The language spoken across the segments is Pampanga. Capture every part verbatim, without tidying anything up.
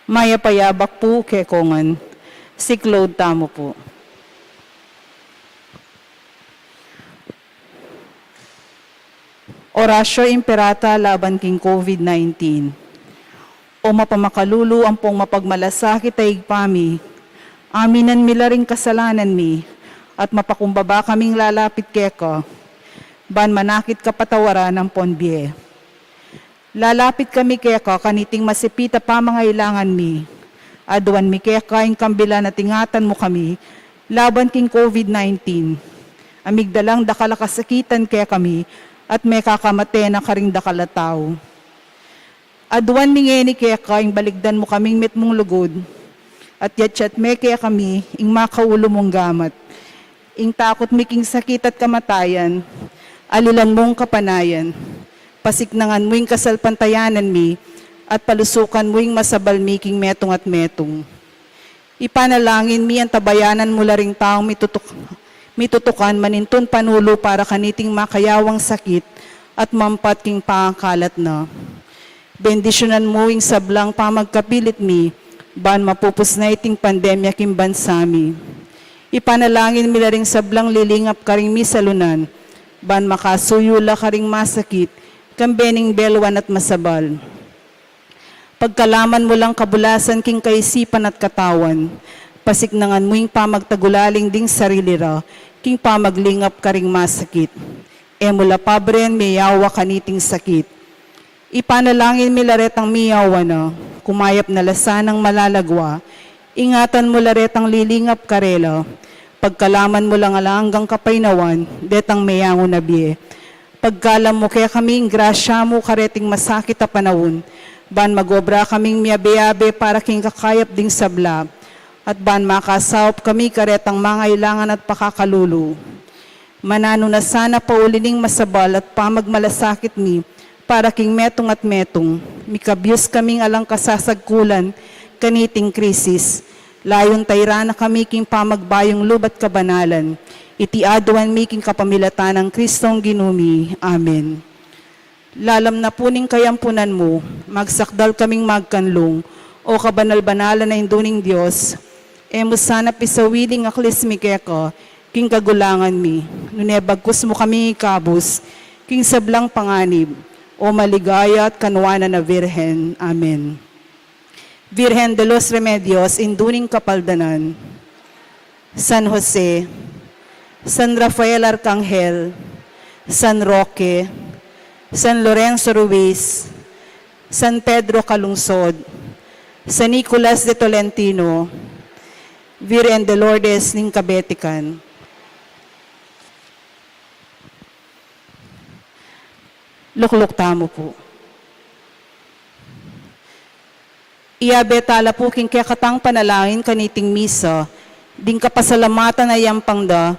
Mayap a yabak pu kekongan. Siklaud tamu pu. Oratio Imperata laban king COVID nineteen. O mapamakalulu ampong mapagmalasakit a Ibpa mi, aminan mi la ring kasalanan mi, at mapakumbaba kaming lalapit keka, ban manakit kapatawaran ampon bie. Lalapit kami keka kaniting masipit a pamangailangan mi. Aduan mi keka ing kambilan at ingatan mu kami laban king COVID nineteen. A migdalang dakal a kasakitan kekami at mekakamate na karing dakal a tau. Aduan mi ngeni keka ing balikdan mu kaming mitmung lugud, at yatyat me kekami ing makaulu mung gamat. Ing takut mi king sakit at kamatayan, alilan mung kapanayan, pasiknangan mu ing kasalpantayanan mi, at palusukan mu ing masabal mi king metung at metung. Ipanalangin mi antabayanan mu la ring taung mitutuk-, mitutukan manintun panulu para kaniting makayawang sakit at mampat king pangakalat na. Bendisyunan mu ing sablang pamagkapilit mi, ban mapupus na iting pandemya king bansa mi. Ipanalangin mi la ring sablang lilingap karing misalunan, ban makasuyu la karing masakit, kambe ning belwan at masabal. Pagkalaman mu lang kabulasan king kaisipan at katawan, pasiknangan mu ing pamagtagulaling ding sarili ra, king pamaglingap karing masakit. E mu la pabren miyawa kaniting sakit. Ipanalangin mi la retang miyawa na, kumayap na la sanang malalagwa, ingatan mu la retang lilingap karela, pagkalaman mu lang alang anggang kapaynawan, detang meyangu na bie. Pagkalam mu kekami ing grasya mu kareting masakit a panaun, ban magobra kaming miyabe-abe para king kakayap ding sabla, at ban makasaup kami karetang mangailangan at pakakalulu. Mananu na sana pauli ning masabal at pamagmalasakit mi, para king metung at metung, mikabyus kaming alang kasasagkulan kaniting krisis. Layun tairan na kami king pamagbayung lub at kabanalan. Iti aduan mi king kapamilatan nang Kristong Ginu mi. Amen. Lalam na pu ning kayampunan mu, magsakdal kaming magkanlung, o kabanal-banalan a Indu ning Dios. E mu sana pisawili ing aklis mi keka king kagulangan mi, nune bagkus mu kami ikabus king sablang panganib, o maligaya at kanuanan a Virgen. Amen. Virgen de los Remedios, Indu ning Kapaldanan, San Jose, San Rafael Arcangel, San Roque, San Lorenzo Ruiz, San Pedro Calungsod, San Nicolas de Tolentino, Virgen de Lourdes ning Kabetikan. Lukluk tamu pu. Iyabe tala pu king kekatang panalangin kaniting misa, ding kapasalamatan a yampang da,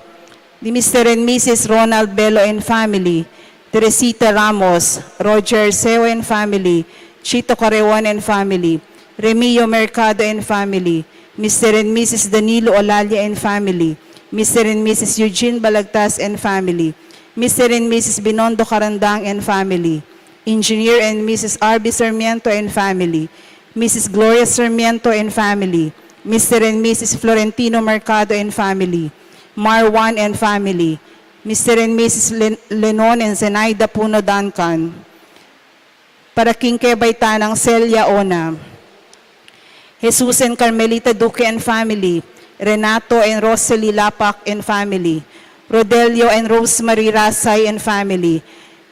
di Mister and Missus Ronald Bello and family, Teresita Ramos, Roger Seo and family, Chito Careon and family, Remio Mercado and family, Mister and Missus Danilo Olalia and family, Mister and Missus Eugene Balagtas and family, Mister and Missus Binondo Carandang and family, Engineer and Missus Arby Sarmiento and family, Missus Gloria Sarmiento and family, Mister and Missus Florentino Mercado and family, Marwan and family, Mister and Missus Len-, Lenon and Zenaida Puno Duncan. Para king kebaytan nang Celia Ona, Jesus and Carmelita Duque and family, Renato and Rosalie Lapac and family, Rodelio and Rosemary Rasay and family,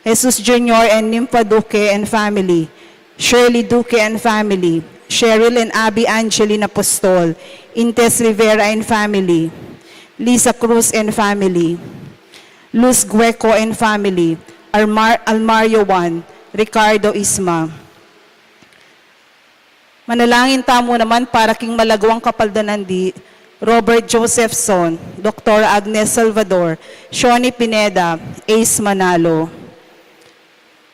Jesus Junior and Nympha Duque and family, Shirley Duque and family, Cheryl and Abby Angeline Apostol, Intes Rivera and family, Lisa Cruz and family, Luz Gueco and family, Almar-, Almario Juan, Ricardo Isma. Manalangin tamu naman para king malagwang kapaldanan di Robert Josephson, Doktora Agnes Salvador, Shoni Pineda, Ace Manalo.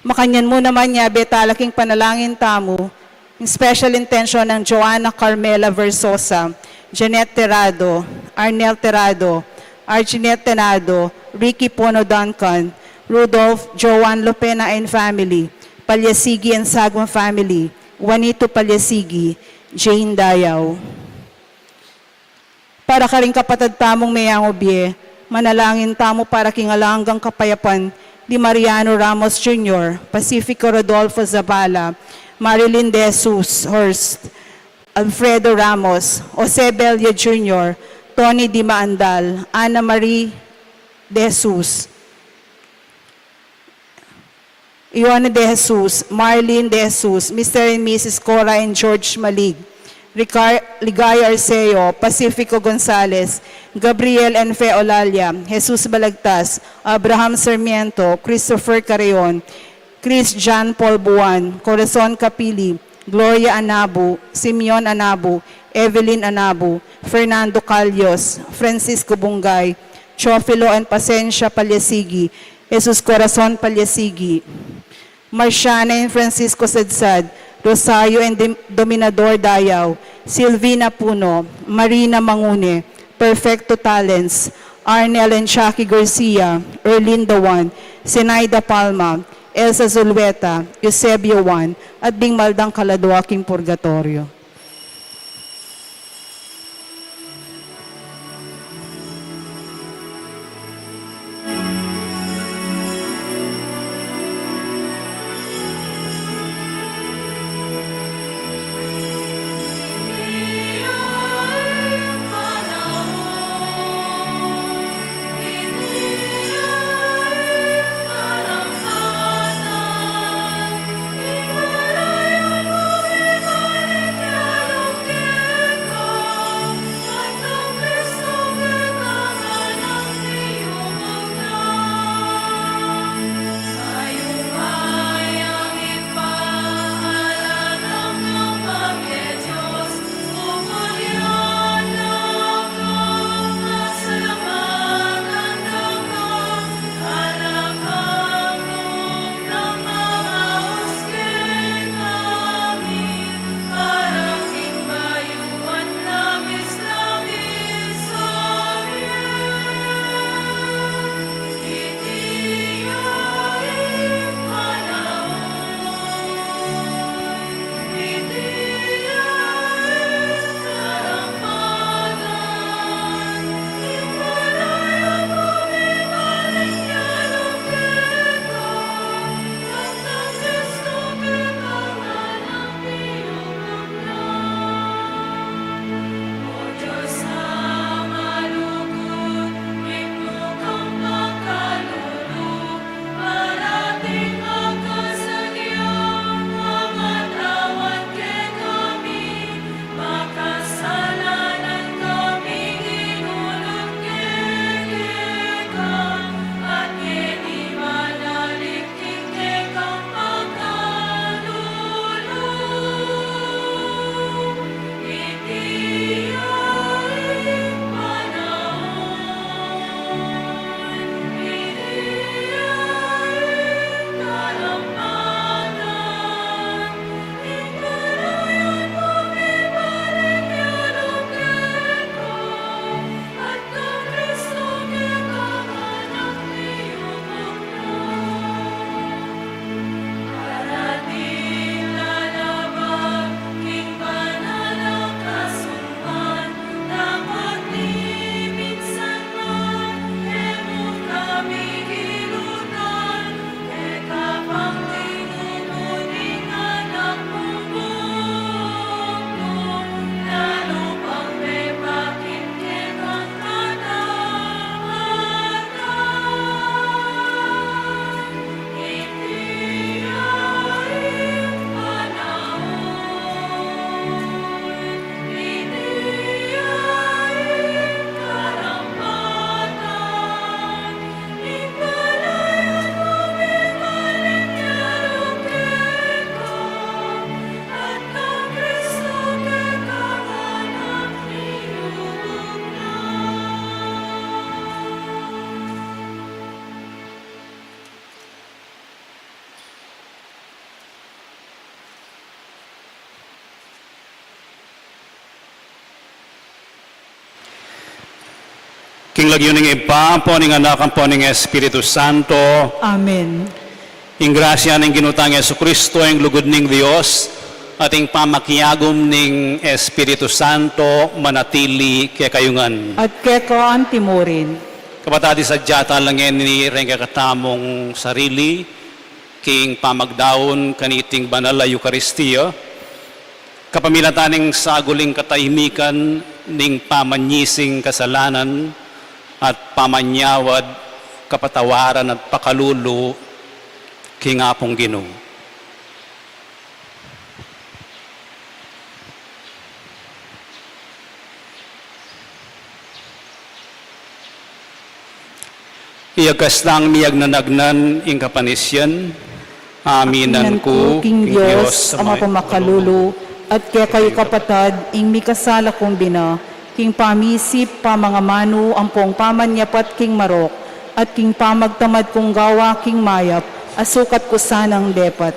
Makanyan mu naman, yabe tala king panalangin tamu, ing special intention nang Joanna Carmela Versosa, Janet Terrado, Arnel Terrado, Arginette Tenado, Ricky Pono Duncan, Rudolph Joan Lopena and family, Palyasigi and Sagma family, Juanito Palyasigi, Jane Dayaw. Para karing kapatad tamung meyangu bie, manalangin tamu para king alang anggang kapayapan di Mariano Ramos Junior, Pacifico Rodolfo Zabala, Marilyn De Jesus Hurst, Alfredo Ramos, Jose Bello Junior, Tony Di Maandal, Ana Marie De Jesus, Iona De Jesus, Marlene De Jesus, Mister and Missus Cora and George Malig, Ricar-, Ligaya Arceo, Pacifico Gonzales, Gabriel and Fe Olalia, Jesus Balagtas, Abraham Sarmiento, Christopher Carreon, Chris John Paul Buan, Corazon Capili, Gloria Anabu, Simeon Anabu, Evelyn Anabu, Fernando Calios, Francisco Bungay, Teofilo and Pasencia Palyasigi, Jesus Corazon Palyasigi, Marciana and Francisco Sadsad, Rosario and Dim-, Dominador Dayaw, Silvina Puno, Marina Mangune, Perfecto Talents, Arnel and Chucky Garcia, Erlinda Juan, Zenaida Palma, Elsa Zulueta, Eusebio Juan, at ding maldang kaladua king purgatoryo. King lagyu ning Ibpa, ampo ning Anak, ampo ning Espiritu Santo. Amen. Ing grasya ning Ginu tang Jesucristo, ing lugud ning Dios, At ing pamakiagum ning Espiritu Santo manatili kekayu ngan. At keka antimurin. Kapatad, isadya tala ngeni reng kekatamung sarili king pamagdaun kaniting banal a Eukaristia, kapamilatan ning saguling katahimikan ning pamanyising kasalanan at pamanyawad, kapatawaran at pakalulu king Apung Ginu. Iyagkas tang miyagnanagnan ing kapanisian. Aminan ku king Dios a mapamakalulu, at kekayu kapatad, ing mikasala kung bina, king pamisip, pamangamanu, ampong pamanyapat king marok, at king pamagtamad kung gawa king mayap, a sukat ku sanang depat.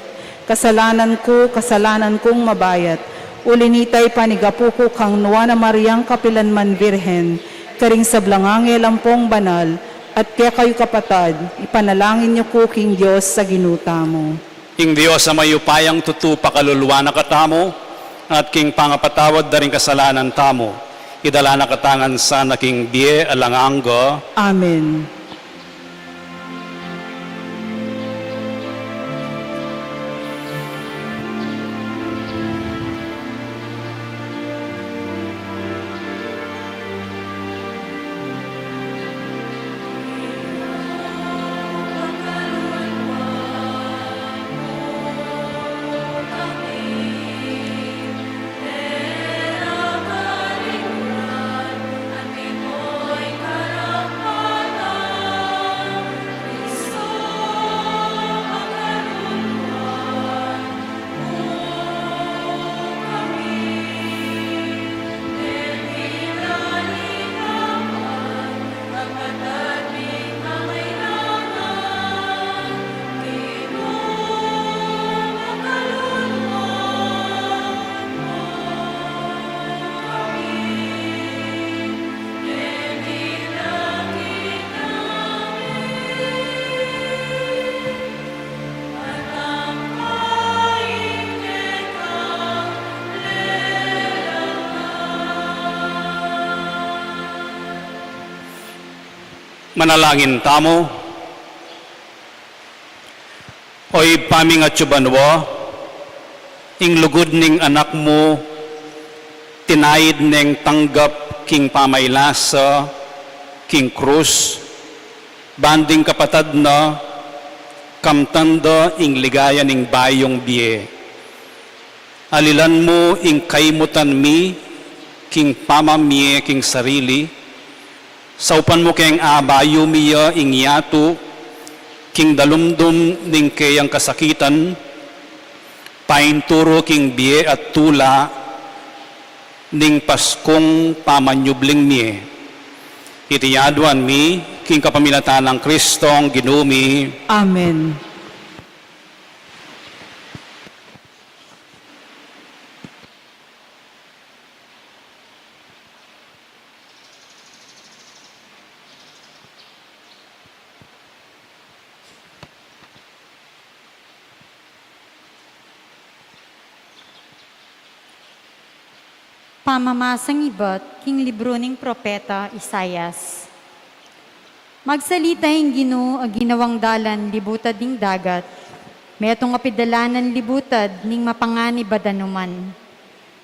Kasalanan ku, kasalanan kung mabayat. Uli nita, ipanigapu ku kang Nuan a Mariang kapilanman Virgen, karing sablang angel ampong banal, at kekayu kapatad, ipanalangin yu ku king Dios a Ginu tamu. Ing Dios a mayupayang tutu pakaluluan na katamu, at king pangapatawad da ring kasalanan tamu, idala na katamu ngan sana king bie alang angga. Amen. Manalangin tamu. O Ibpa ming atsu banua, ing lugud ning Anak mu, tinaid neng tanggap king pamaylasa king krus, ban ding kapatad na, kamtan da ing ligaya ning bayung bie. Alilan mu ing kaimutan mi king pamamie king sarili, saupan mu keng abayu mi ya ing yatu king dalumdum ning keyang kasakitan, painturu king bie at tula ning Paskung pamanyubling mie. Iti aduan mi king kapamilatan nang Kristong Ginu mi. Amen. Pamamasang ibat king libru ning propeta Isaias. Magsalita ing Ginu a ginawang dalan libutad ning dagat, metung a pidalanan libutad ning mapanganib a danuman.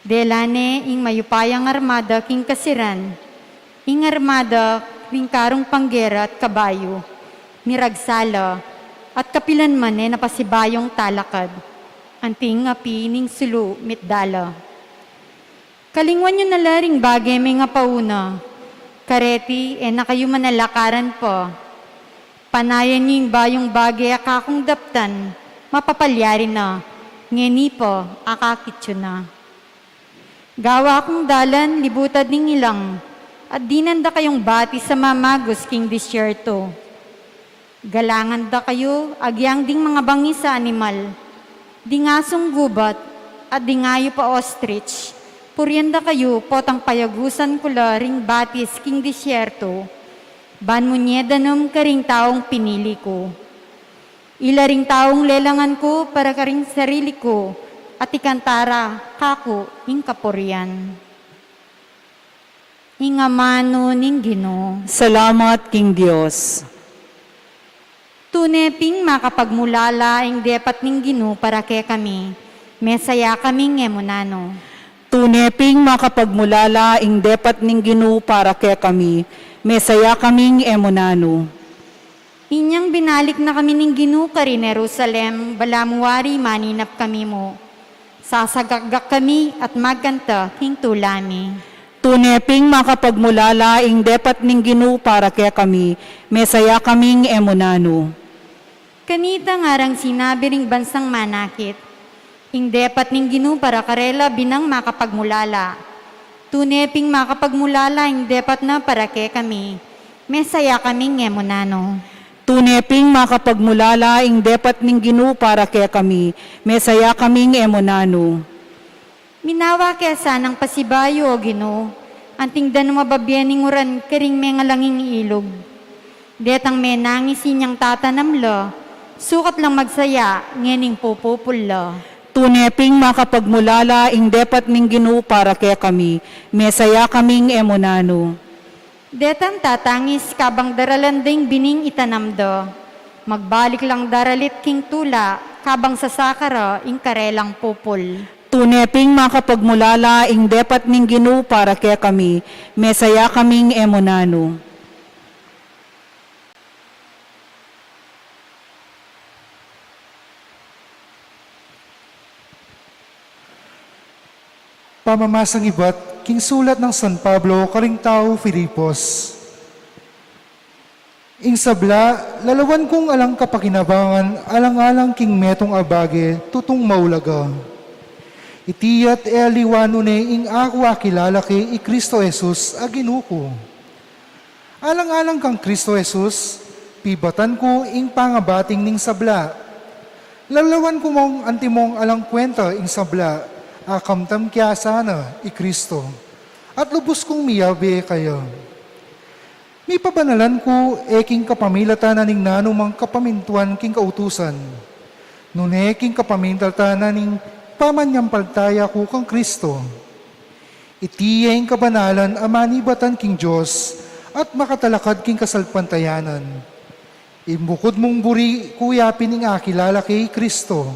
Dela ne ing mayupayang armada king kasiran, ing armada king karung panggera at kabayu, miragsal la, at kapilan man e na pasibayung talakad, anti ing api ning sulu mitdala. Kalingwan yu na la ring bage mengapauna, kareti e na kayu manalakaran pa. Panayan yu ing bayung bage a kakung daptan, mapapalyari na, ngeni pa, akakit yu na. Gawa kung dalan libutad ning ilang, at dinan da kayung batis a mamagus king disyerto. Galangan da kayu agyang ding mangabangis a animal, ding asung gubat, at ding ayup a ostrich, purian da kayu potang payagusan ku la ring batis king disyerto, ban mu nye danum karing taung pinili ku. Ila ring taung lelangan ku para karing sarili ku, at ikanta ra kaku ing kapurian. Ing amanu ning Ginu. Salamat king Dios. Tune ping makapagmulala ing depat ning Ginu para kekami, mesaya kaming e mu nanu. Tune ping makapagmulala ing depat ning Ginu para kekami, mesaya kaming e mu nanu. Inyang binalik na kami ning Ginu karin Jerusalem, balamu wari maninap kami mu. Sasagakgak kami at magkanta king tula mi. Tune ping makapagmulala ing depat ning Ginu para kekami, mesaya kaming e mu nanu. Kanita ngarang sinabi ring bansang manakit, ing depat ning Ginu para karela binang makapagmulala. Tune ping makapagmulala ing depat na para kekami, mesaya kaming e mu nanu. Tune ping makapagmulala ing depat ning Ginu para kekami, mesaya kaming e mu nanu. Minawa ke sanang pasibayu, O Ginu, anting da na mababie ning uran karing mengalanging ilug. Detang menangis inyang tatanam la, sukat lang magsaya ngening pupupul la. Tune ping makapagmulala ing depat ning Ginu para kekami, mesaya kaming e mu nanu. Detang tatangis kabang daralan da ing bining itanam da, magbalik lang daralit king tula kabang sasaka ra ing karelang pupul. Tune ping makapagmulala ing depat ning Ginu para kekami, mesaya kaming e mu nanu. Pamamasang ibat king sulat nang San Pablo karing tau Filipos. Ing sabla, lalawan kung alang kapakinabangan, alang-alang king metung a bage, tutung maulaga. Iti ya't e aliwa nune ing aku akilala ke i Kristo Jesus a Ginu ku. Alang-alang kang Kristo Jesus, pibatan ku ing pangabating ning sabla. Lalawan ku mung antimong alang kwenta ing sabla, a kamtam kya sana i Kristo, at lubus kung miyabe kaya. Mipabanalan ku e king kapamilatan na ning nanumang kapamintuan king kautusan, nune king kapamilatan na ning pamanyampaltaya ku kang Kristo. Iti ya ing kabanalan a manibatan king Dios at makatalakad king kasalpantayanan. Ing bukud mung buri ku yapin ing akilala ke i Kristo,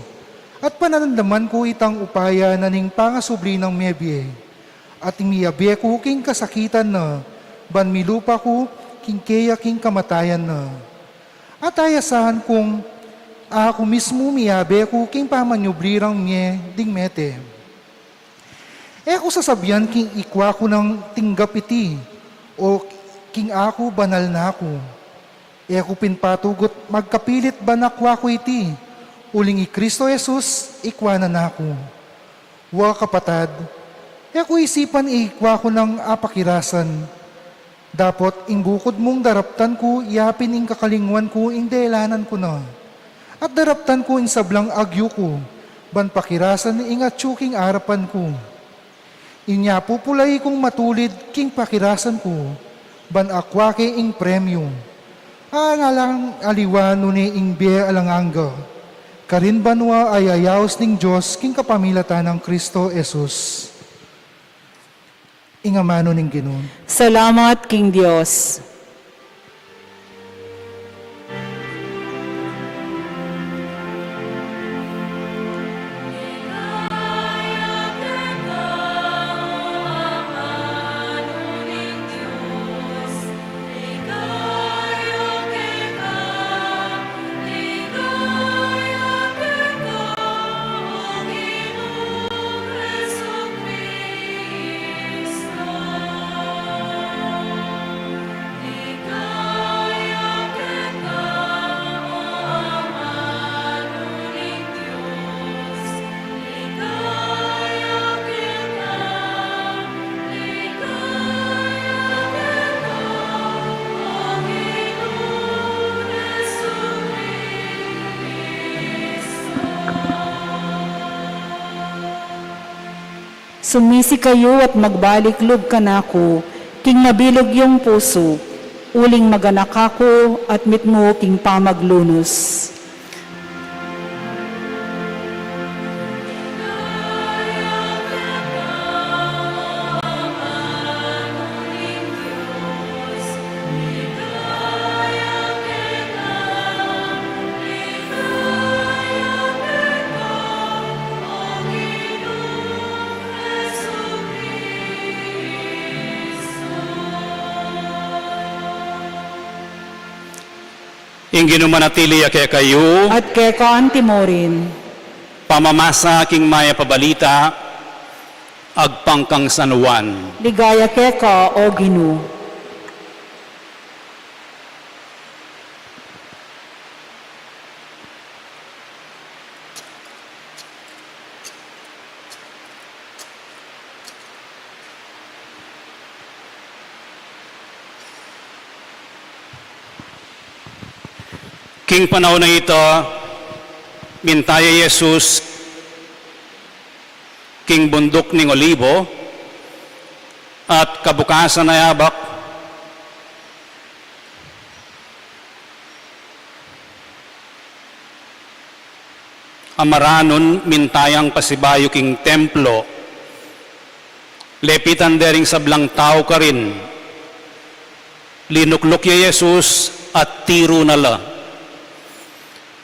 at panandaman ku itang upaya na ning pangasubli nang mebie, at ing miyabe ku king kasakitan na, ban milupa ku king keya king kamatayan na. At ayasahan kung aku mismu miyabe ku king pamanyubli rang mie ding mete. E ku sasabian king ikwa ku nang tinggap iti, o king aku banal na ku. E ku pin patugut magkapilit ban akwa ku iti, uling i Kristo Jesus ikwa na naku. Wa kapatad, e ku isipan ikwa ku nang apakirasan. Dapot ing bukud mung daraptan ku yapin ing kakalingwan ku ing delanan ku na, at daraptan ku ing sablang agyu ku, ban pakirasan ing atyu king arapan ku. Inya pupulai kung matulid king pakirasan ku, ban akwa ke ing premyu. Alang aliwa nune ing bie alang angga, karin banua a yayaus ning Dios king kapamilatan nang Kristo Jesus. Ing amanu ning Ginu. Salamat king Dios. Sumisi kayu at magbalik lub kanaku, king mabilug yung pusu, uling maganak aku at mitmu king pamaglunus. Ing Ginu manatili ya kekayu. At keka antimurin. Pamamasa king Mayap a Balita agpang kang San Juan. Ligaya keka, O Ginu. King panaun a ita, minta ya i Jesus king Bunduk ning Olibo, at kabukasan a abak, a maranun minta yang pasibayu king templo. Lepitan de ring sablang tau karin. Linukluk ya i Jesus at tiru na la.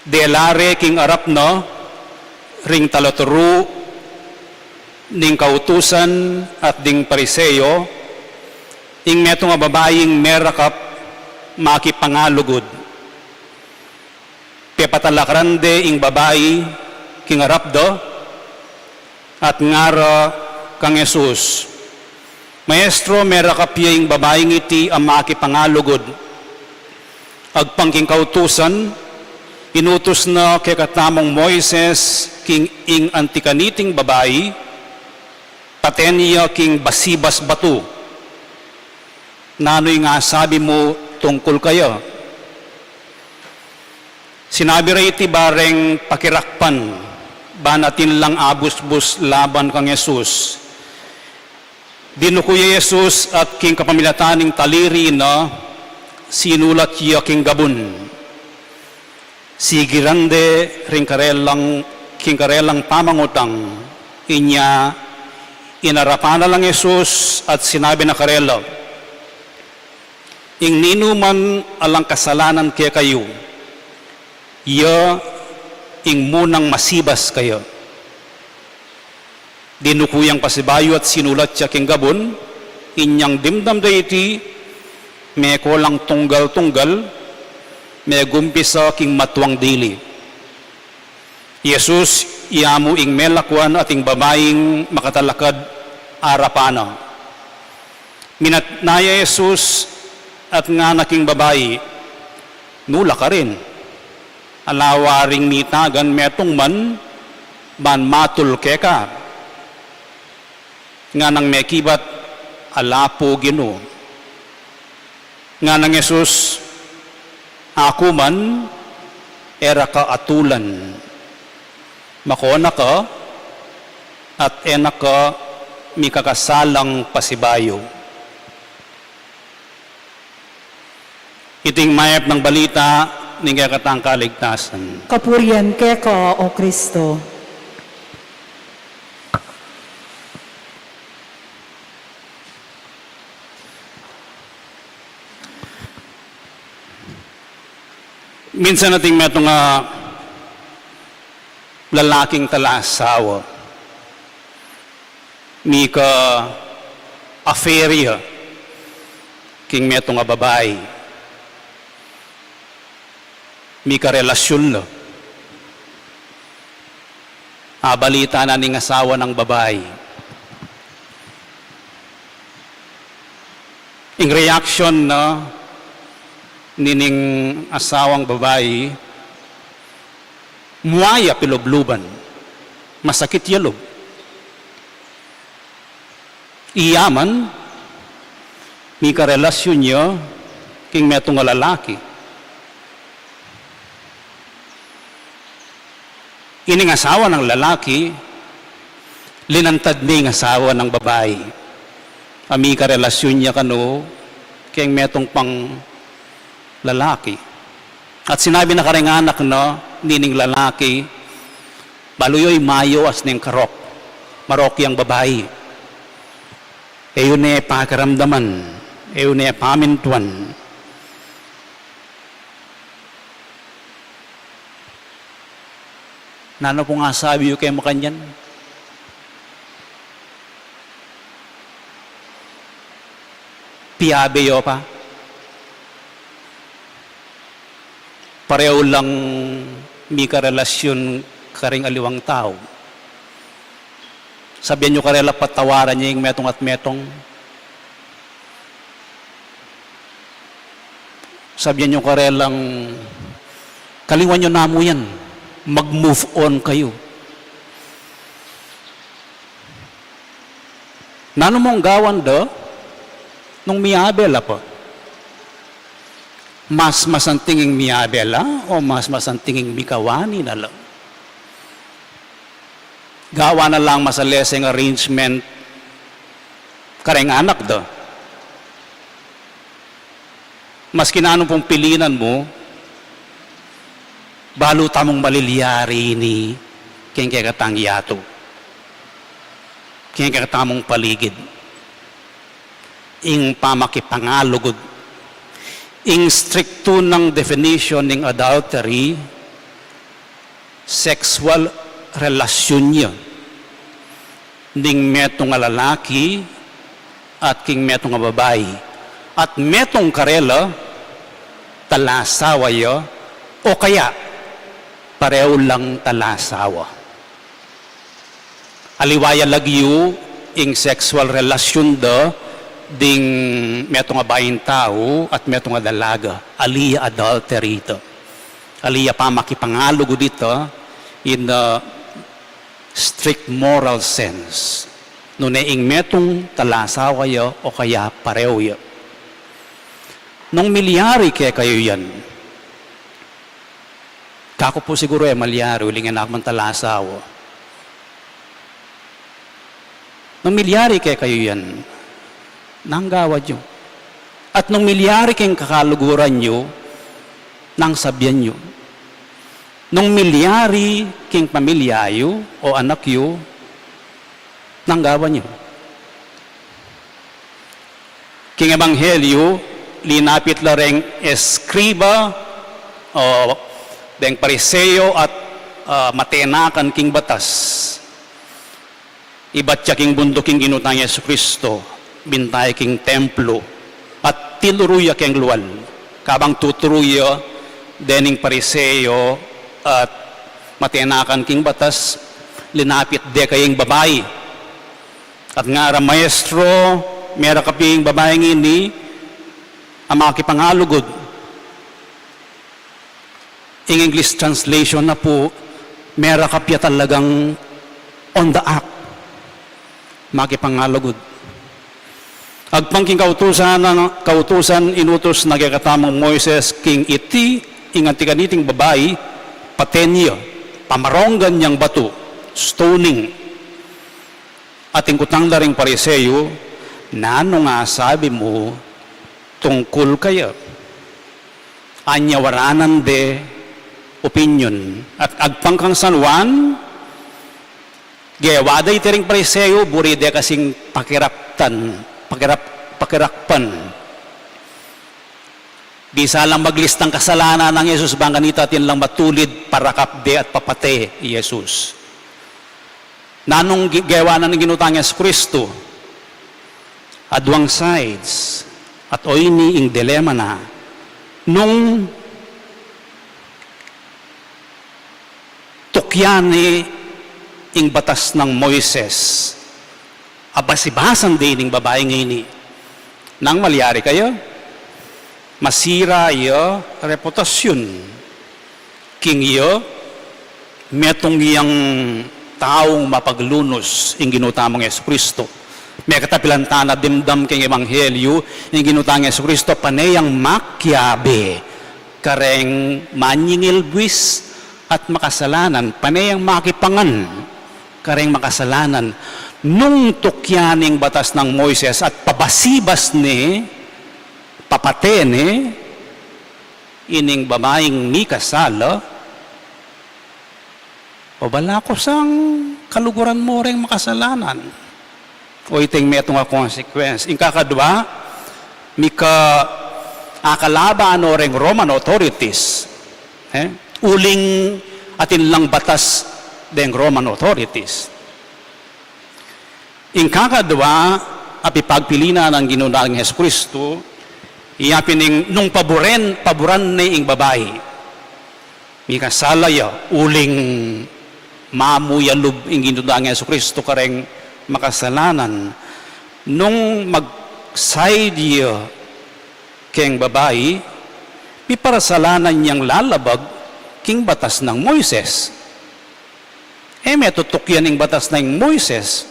Dela re king arap na ring talaturu ning kautusan at ding Pariseo, ing metung a babaing merakap makipangalugud. Pepatalakaran de ing babai king arap da, at ngara kang Jesus, "Maestro, merakap ya ing babaing iti a makipangalugud. Agpang king kautusan, inutus na kekatamung Moises king ing anti kaniting babai, paten ya king basibas batu. Nanu ing asabi mu tungkul kaya?" Sinabi ra iti bareng pakirakpan, ban atin lang abusbus laban kang Jesus. Dinuku ya i Jesus at king kapamilatan ning taliri na, sinulat ya king gabun. Sigiran de ring karelang, king karelang pamangutang. Inya inarapan na lang i Jesus at sinabi na karela, "Ing ninuman alang kasalanan kekayu, ya ing munang masibas kaya." Dinuku yang pasibayu at sinulat ya king gabun. Inyang dimdam da iti, meko lang tunggal-tunggal, megumpisa king matuang dili. Jesus, iyamu ing melakwan at ing babaing makatalakad arapan na. Minatna ya i Jesus at ngana king babai, "Nu la karin? Ala waring mitagan metung man ban matul keka?" Nganang mekibat, "Ala pu, Ginu." Nganang Jesus, "Aku man, e ra ka atulan. Makona ka, at e na ka mikakasalang pasibayu." Iting mayap nang balita ning kekatang kaligtasan. Kapurian keka, O Kristo. Minsan ating metung a lalaking talasawa, mika-affair ya king metung a babai, mika-relasyun la. Abalita na ning asawa nang babai. Ing reaction na nining asawang babai, mua ya pilubluban. Masakit ya lub. Iya man, mika-relasyun ya king metung a lalaki. Ining asawa nang lalaki, linantad ne ing asawa nang babai a mika-relasyun ya kanu king metung pang lalaki. At sinabi na karing anak na nining lalaki, "Balu yu, imayu as ning karok. Marok yang babai. E yu ne pakiramdaman, e yu ne pamintuan." Nanu pung asabi yu keng makanyan? Piabe yu pa? Pareho lang mika relasyon karing aliwang tau. Sabian yu karela patawaran ya ing metung at metung. Sabian yu karelang, "Kalingwan yu namu yan. Mag-move on kayu." Nanu mung gawan da nung miabe la pa? Mas masanting ing miabe la o mas masanting ing mikawani na la? Gawan na lang masalese ing arrangement kareng anak da. Maski nanu pung pilinan mu, balu tamung malilyari ini keng kekatang yatu, keng kekatamung paligid. Ing pamakipangalugud, ing striktu nang definition ning adultery, sexual relasyon ya ning metung a lalaki at king metung a babai, at metung karela talasawa ya o kaya pareho lang talasawa. Aliwa ya lagyu ing sexual relasyon da ding metung a baing tau at metung a dalaga, ali ya adultery ita. Ali ya pamakipangalugud ita in a strict moral sense. Nune ing metung talasawa ya o kaya pareho ya. Nung milyari kekayu yan, kaku pu siguru e malyari uling e na ku man talasawa. Nung milyari kekayu yan, nanu ing gawan yu? At nung milyari king kakaluguran yu, nanu ing sabian yu? Nung milyari king pamilya yu o anak yu, nanu ing gawan yu? King ebanghelyu, linapit la reng eskriba o deng Pariseo at, ah, matenakan king batas. Ibat ya king bunduk ing Ginu tang Jesucristo, binta ya king templo, at tinuru ya keng lual. Kabang tuturu ya, dening Pariseo at matenakan king batas, linapit de kaya ing babai at ngara, "Maestro, merakap ya ing babaing ini a makipangalugud." Ing English translation na pu, merakap ya talagang on the act, makipangalugud. Agpang king kautusan, kautusan inutus na kekatamung Moises, king iti ing anti kaniting babai, paten ya, pamaronggan yang batu, stoning. At ing kutang da ring Pariseo, "Nanu ing asabi mu tungkul kaya?" Anya waranan de opinyon. At agpang kang San Juan, gewa da iti ring Pariseo, buri de kasing pakiraptan, pakirap-, pakirakpan. Bisa lang maglistang kasalanan nang Jesus, bang kanita atin lang matulid, parakap de at papate i Jesus. Nanung gi-, gewa na ning Ginu tang Jesucristo? Aduang sides. At o ini ing dilema na. Nung tukyan ne ing batas nang Moises, abasibasan de ining babai ngeni. Nanu ing malyari kaya? Masira ya reputasyun king ya, metung yang taung mapaglunus ing Ginu tamung Jesucristo. Mekatapilan tana dimdam king ebanghelyu, ing Ginu tang Jesucristo pane yang makiabe kareng manyingil buis at makasalanan, pane yang makipangan kareng makasalanan. Nung tukyan ne ing batas nang Moises at pabasibas ne, papate ne ining babaing mikasala, o balaku sang kaluguran mu reng makasalanan. O iting metung a consequence. Ing kakadwa, mika-, akalaban no reng Roman authorities. Eh? Uling atin lang batas deng Roman authorities. Ing kakadwa a pipagpili na nang Ginu nang Jesucristo, iya pin ing nung paburen, paburan ne ing babai. Mikasala ya, uling mamu ya lub ing Ginu tang Jesucristo kareng makasalanan. Nung mag-side ya keng babai, miparasalanan yang lalabag king batas nang Moises. E me tutukian ing batas nang Moises.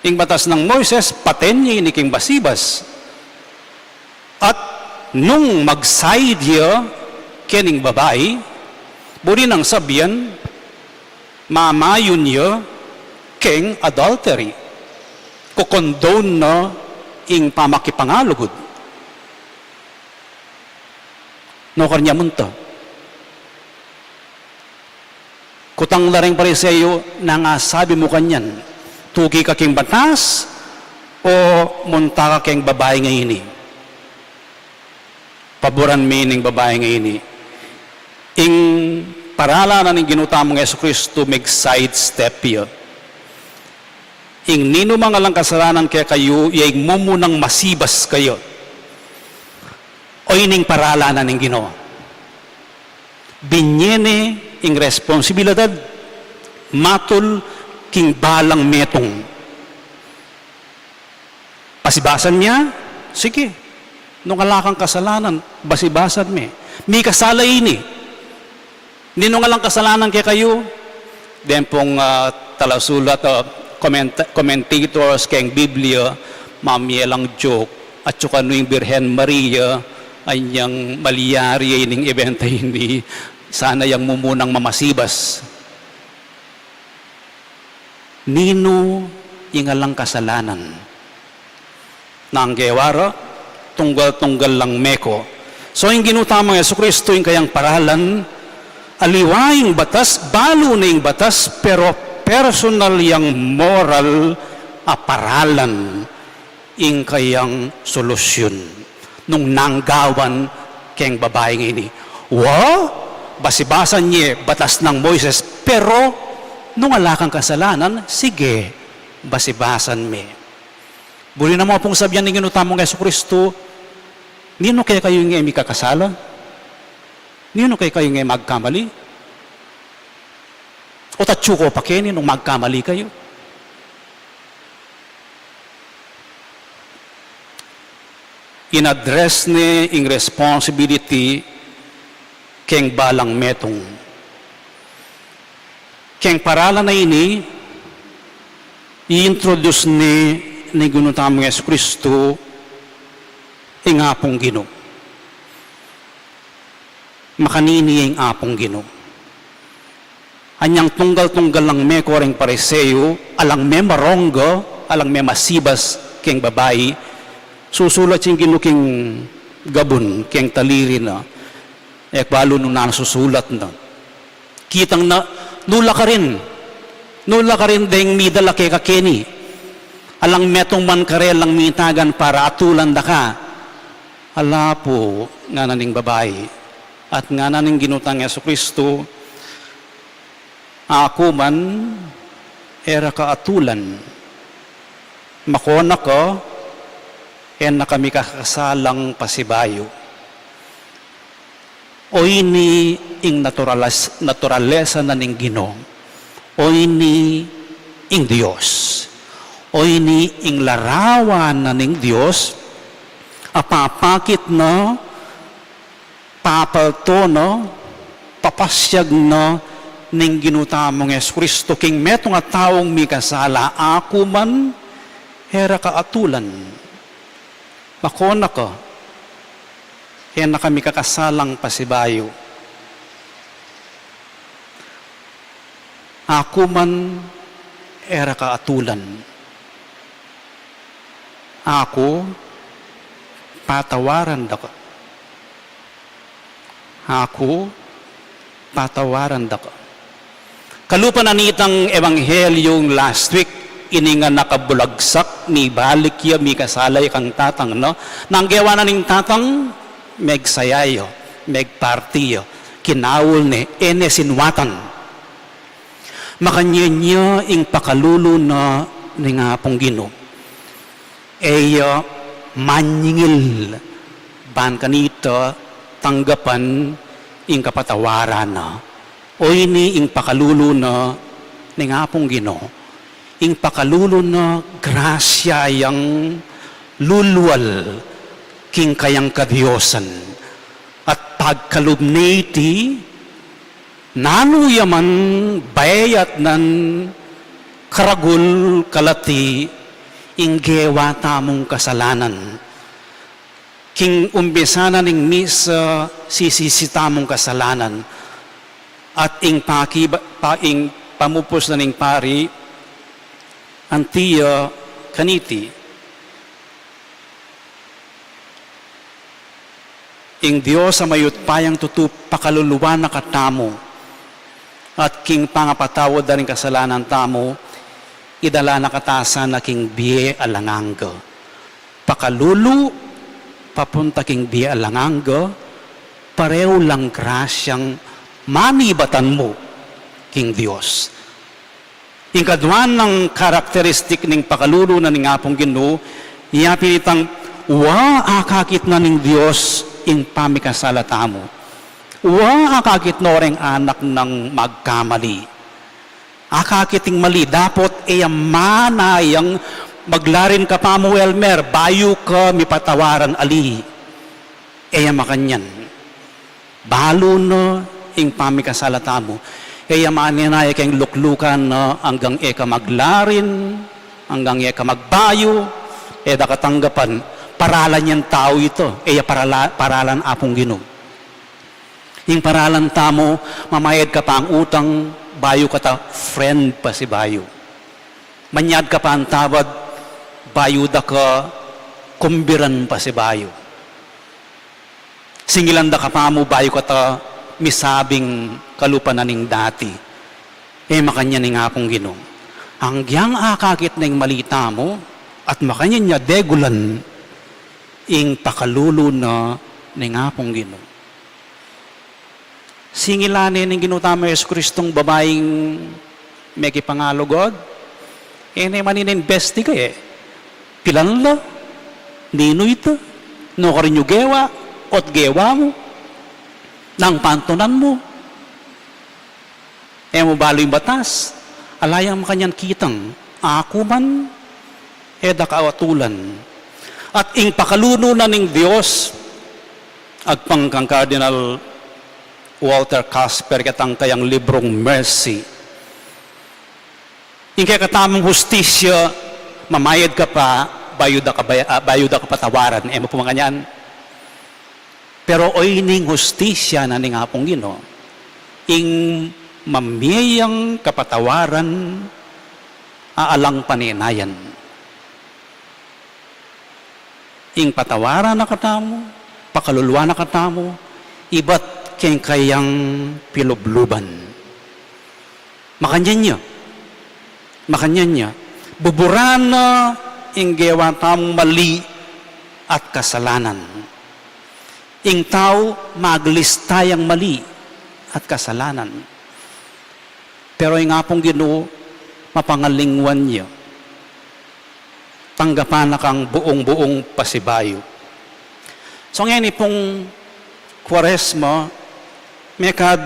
Ing batas nang Moises, paten ya ini king basibas. At nung mag-side ya kening babai, buri nang sabian, mamayun ya keng adultery. Ko-condone na ing pamakipangalugud. Nukarnya munta. Kutang la reng Pariseo, nung asabi mu kanyan, tuki ka king batas, o munta ka keng babai ngeni? Paburan me ining babai ngeni. Ing paralan na ning Ginu tamung Jesucristo, meg-sidestep ya. Ing ninumang alang kasalanan kekayu, ya ing mumunang masibas kaya. O ining paralan na ning Ginu. Binye ne ing responsibilidad matul king balang metung. Pasibasan me? Sige. Nung ala kang kasalanan, basibasan me. Mikasala ini. Ninung alang kasalanan kekayu, deng pung, ah, talasulat, ah, comment-, commentators keng Biblia, mamye lang joke, atyu kanu ing Birhen Maria, anyang malyari ining ebento ini, sana yang mumunang mamasibas. Ninu ing alang kasalanan? Nang gewa ra, tunggal-tunggal lang meko. So, ing Ginu tamung Jesucristo, ing kayang paralan, aliwa ing batas, balu na ing batas, pero personal yang moral a paralan ing kayang solusyun. Nung nanggawan keng babai ngeni, wa, basibasan ye batas nang Moises, pero nung ala kang kasalanan, sige, basibasan me. Buri na mu pung sabian ning Ginu tamung Jesucristo, ninu kekayu ing e mikakasala? Ninu kekayu ing e magkamali? O atyu ko pa keni nung magkamali kayu? In-address ne ing responsibility keng balang metung. Keng paralan a ini, i-introduce ne ning Ginu tamung Jesucristo ing Apung Ginu. Makanini ing Apung Ginu? Anyang tunggal-tunggal lang meko reng Pariseo, alang me marongga, alang me masibas keng babai, susulat ya ing Ginu king gabun, keng taliri na. E ku balu nung nanu susulat na. Kitang na, nu la karin, nu la karin deng midala keka keni. Alang metung man karelang mitagan para atulan da ka. Ala pu, ngana ning babai. At ngana ning Ginu tang Jesucristo, aku man, e ra ka atulan. Makona ka, e na ka mikakasalang pasibayu. O ini ing naturalas-, naturalesa na ning Ginu. O ini ing Dios. O ini ing larawan na ning Dios. A papakit na, papalto na, papasyag na ning Ginu tamung Jesucristo king metung a taung mikasala, aku man, e ra ka atulan. Makona ka, e na ka mikakasalang pasibayu. Aku man, e ra ka atulan. Aku, patawaran da ka. Aku, patawaran da ka. Kalupa na nitang ebanghelyu last week, ini nga nakabulagsak, mibalik ya, mikasala ya kang tatang na. Nang gewa na ning tatang, megsaya ya, megparti ya, kinaul ne, e ne sinuatan. Makanyan ya ing pakalulu na ning Apung Ginu. E ya manyingil ban kanita tanggapan Ing kapatawaran na, o ini ing pakalulu na ning Apung Ginu, ing pakalulu na grasya yang lulual king kayang kadiosan, at pagkalub na iti, nanu ya man bayat nan karagul kalati ing gewa tamung kasalanan. King umpisa na ning misa, sisisi tamung kasalanan. At ing pakiba-, pa-, ing pamupus na ning pari, anti ya kaniti, ing Dios a mayupayang tutu pakaluluan na katamu, at king pangapatawad da ring kasalanan tamu, idala na kata sana king bie alang angga. Pakalulu, papunta king bie alang angga, pareu lang grasyang manibatan mu king Dios. Ing kaduang karakteristik ning pakalulu na ning Apung Ginu, ya pin itang wa akakit na ning Dios ing pamikasala tamu. Wa akakit no reng anak nang magkamali. Akakit ing mali, dapot e ya manayang maglarin ka pa mu, Elmer, bayu ka mipatawaran, ali. E ya makanyan. Balu na ing pamikasala tamu. E ya manenaya keng luklukan na anggang e ka maglarin, anggang e ka magbayu, e da ka tanggapan. Paralan yang tau ita, e ya parala-, paralan Apung Ginu. Ing paralan tamu, mamayad ka pang utang, bayu kata friend pasibayu. Manyad ka pang tawad, bayu da ka kumbiran pasibayu. Singilan da ka pa mu, bayu kata misabing kalupa na ning dati. E makanyan ing Apung Ginu. Anggiyang akakit na ing mali tamu, at makanyan ya degulan ing pakalulu na ning Apung Ginu. Singilan ne ning Ginu tamu Jesucristo ing babaing mekipangalugud, e ne man ini imbestiga e. Pilan la, ninu ita, nu karin yu gewa, ot gewa mu, nang pantunan mu. E mu balu ing batas, ala yang makanyan kitang, aku man, e da ka atulan. At ing pakalulu na ning Dios, agpang kang Cardinal Walter Casper, ketang kayang librung Mercy. Ing kekatamung hustisya, mamayad ka pa, bayu da ka baya-, ah, bayu da ka patawaran, e mu pu makanyan. Pero o ining hustisya na ning Apung Ginu, ing mamie yang kapatawaran a alang paninayan. Ing patawaran na katamu, pakaluluan na katamu, ibat keng kayang pilubluban. Makanyan ya. Makanyan ya. Buburan na ing gewa tamung mali at kasalanan. Ing tau maglista yang mali at kasalanan. Pero ing Apung Ginu, mapangalingwan ya. Tanggapan na kang buung-buung pasibayu. So ngeni pung Kuaresma, mekad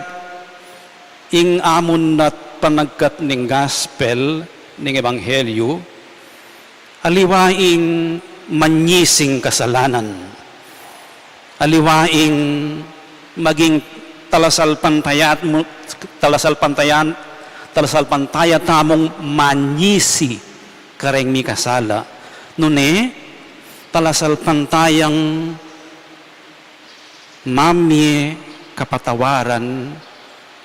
ing amun at panagkat ning gospel, ning ebanghelyu, aliwa ing manyising kasalanan. Aliwa ing maging talasalpantaya mu-, talasalpantayan-, talasalpantaya tamung manyisi kareng mikasala. Nune, talasalpantayang mamie kapatawaran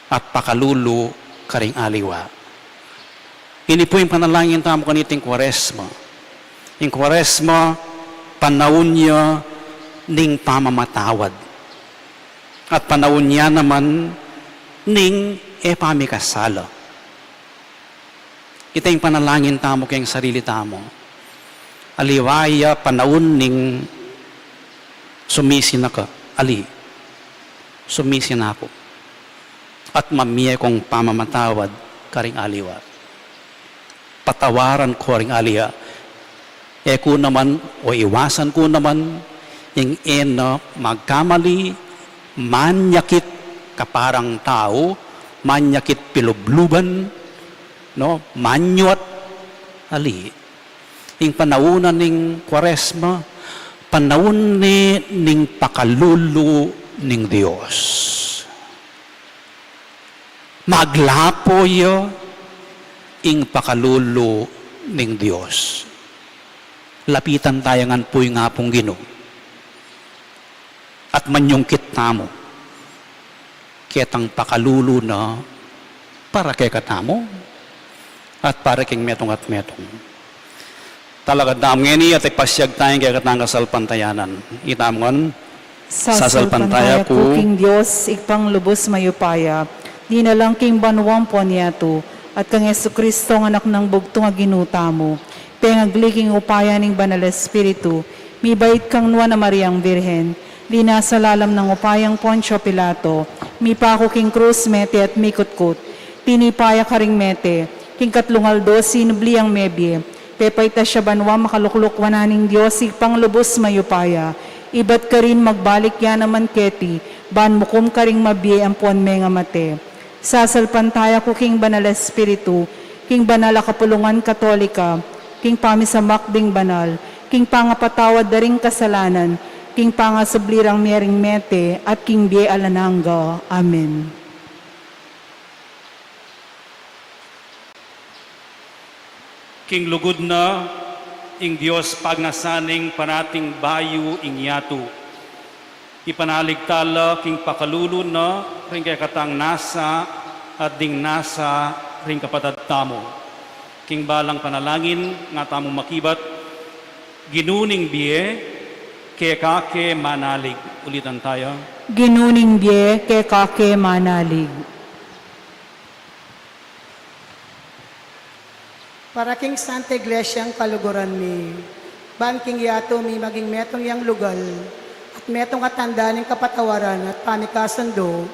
at pakalulu karing aliwa. Ini pu ing panalangin tamu kaniting Kuaresma. Ing Kuaresma, panaun ya ning pamamatawad. At panaun ya naman ning e pamikasala. Ita ing panalangin tamu keng sarili tamu. Aliwa ya panaun ning sumisi na ka, ali. Sumisi na ku. At mamie kung pamamatawad karing aliwa. Patawaran ku ring aliwa. E ku naman o iwasan ku naman ing e na magkamali, manyakit, Kaparang tau, manyakit pilubluban, no? Manyuat, ali. Ing panaun na ning Kuaresma, panaun ne ning pakalulu ning Dios. Maglapo ya ing pakalulu ning Dios. Lapitan taya ngan pu ing Apung Ginu. At manyungkit tamu ketang pakalulu na para kekatamu at para king metung at metung. Talakad tamu ngeni at ipasiag taya ing kekatang kasalpantayanan. Itamu ngan. Sasalpantaya ku king Dios, Ibpang lubus mayupaya, dinalang king banua ampon yatu, at kang Jesucristo, anak nang bugtung a Ginu tamu, pengagli king upaya ning Banal Espiritu, mibait kang Nuan a Mariang Birhen, linasa lalam nang upayang Poncio Pilato, mipaku king krus, mete at mikutkut, tinipa ya karing mete, king katlung aldo sinubli yang mebie, pepaitas ya banua, makalukluk wanan ning Dios Ibpang lubus mayupaya, ibat karin magbalik ya naman keti, ban mukum karing mabie ampon mengamate. Sasalpantaya ku king Banal Espiritu, king banal a kapulungan Katolika, king pamisamak ding banal, king pangapatawad da ring kasalanan, king pangasubli rang mie ring mete, at king bie alang angga. Amen. King lugud na, ing Dios pagnasan ning parating bayu ing yatu. Ipanalig tala king pakalulu na ring kekatang nasa at ding nasa ring kapatad tamu. King balang panalangin nga tamu makibat, Ginu ning bie, keka ke manalig. Ulitan taya. Ginu ning bie, keka ke manalig. Para king Santa Iglesia ing kaluguran mi, ban king yatu mi maging metung yang lugal, at metung a tanda ning kapatawaran at pamikasundu,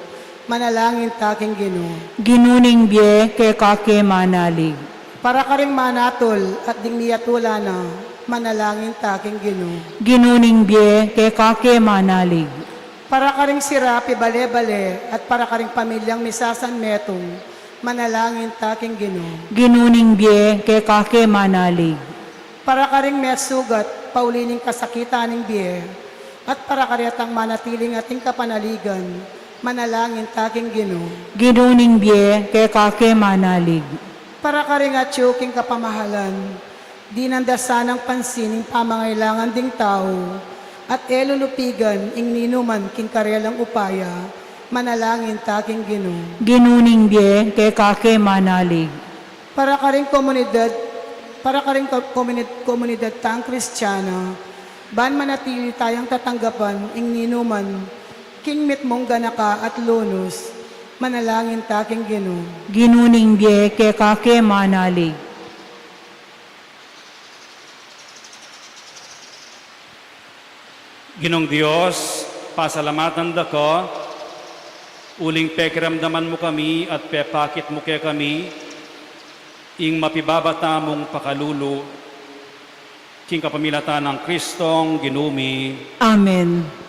manalangin ta king Ginu. Ginu ning bie, keka ke manalig. Para karing manatul at ding miyatula na, manalangin ta king Ginu. Ginu ning bie, keka ke manalig. Para karing sira pibale-bale at para karing pamilyang misasanmetung, manalangin ta king Ginu. Ginu ning bie, keka ke manalig. Para karing mesugat pauli ning kasakitan ning bie, at para karetang manatiling ating kapanaligan, manalangin ta king Ginu. Ginu ning bie, keka ke manalig. Para karing atyu king kapamahalan, dinan da sanang pansin ing pamangailangan ding tau, at e lulupigan ing ninuman king karelang upaya, manalangin ta king Ginu. Ginu ning bie, keka ke manalig. Para karing komunidad, para karing ko-, komunid-, komunidad tang Kristiana, ban manatili tayang tatanggapan ing ninuman king mitmung ganaka at lunus, manalangin ta king Ginu. Ginu ning bie, keka ke manalig. Ginung Dios, pasalamatan da ka, uling pekiramdaman mu kami at pepakit mu kekami ing mapibaba tamung pakalulu, king kapamilatan nang Kristong Ginu mi. Amen.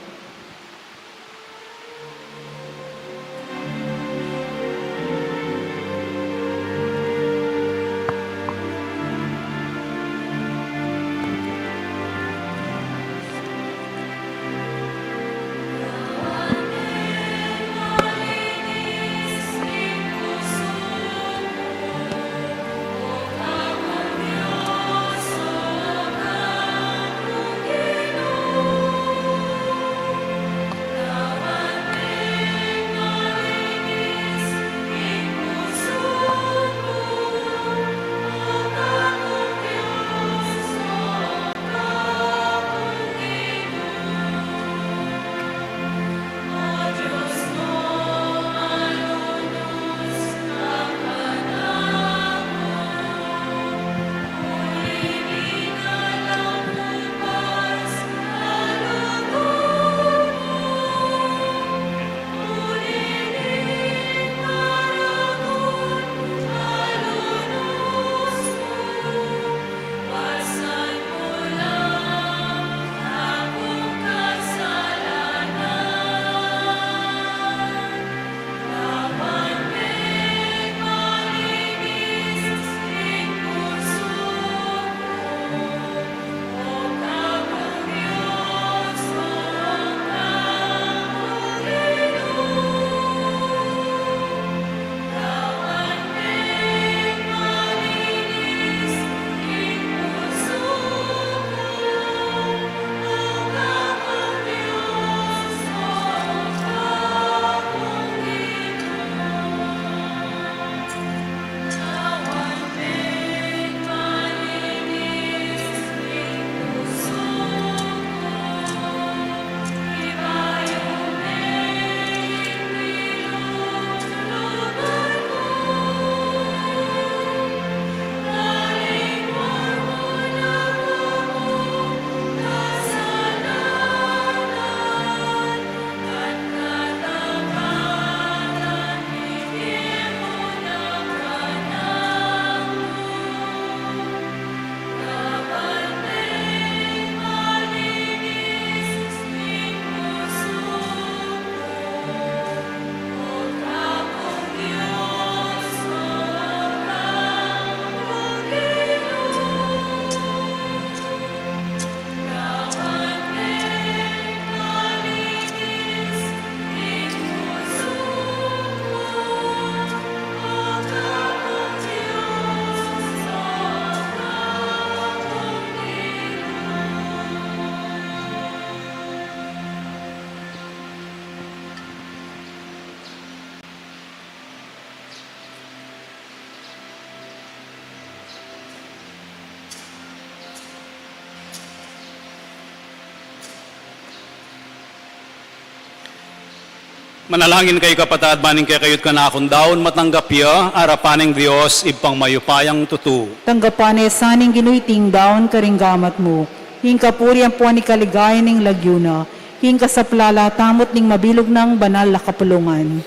Manalangin kayu, kapatad, ban ing kekayu't kanakung daun matanggap ya arapan ning Dios Ibpang mayupayang tutu. Tanggapan na sa ning Ginu iting daun karing gamat mu, king kapurian ampon king kaligayan ning lagyu na, king kasaplalan tamu at ning mabilug nang banal a kapulungan.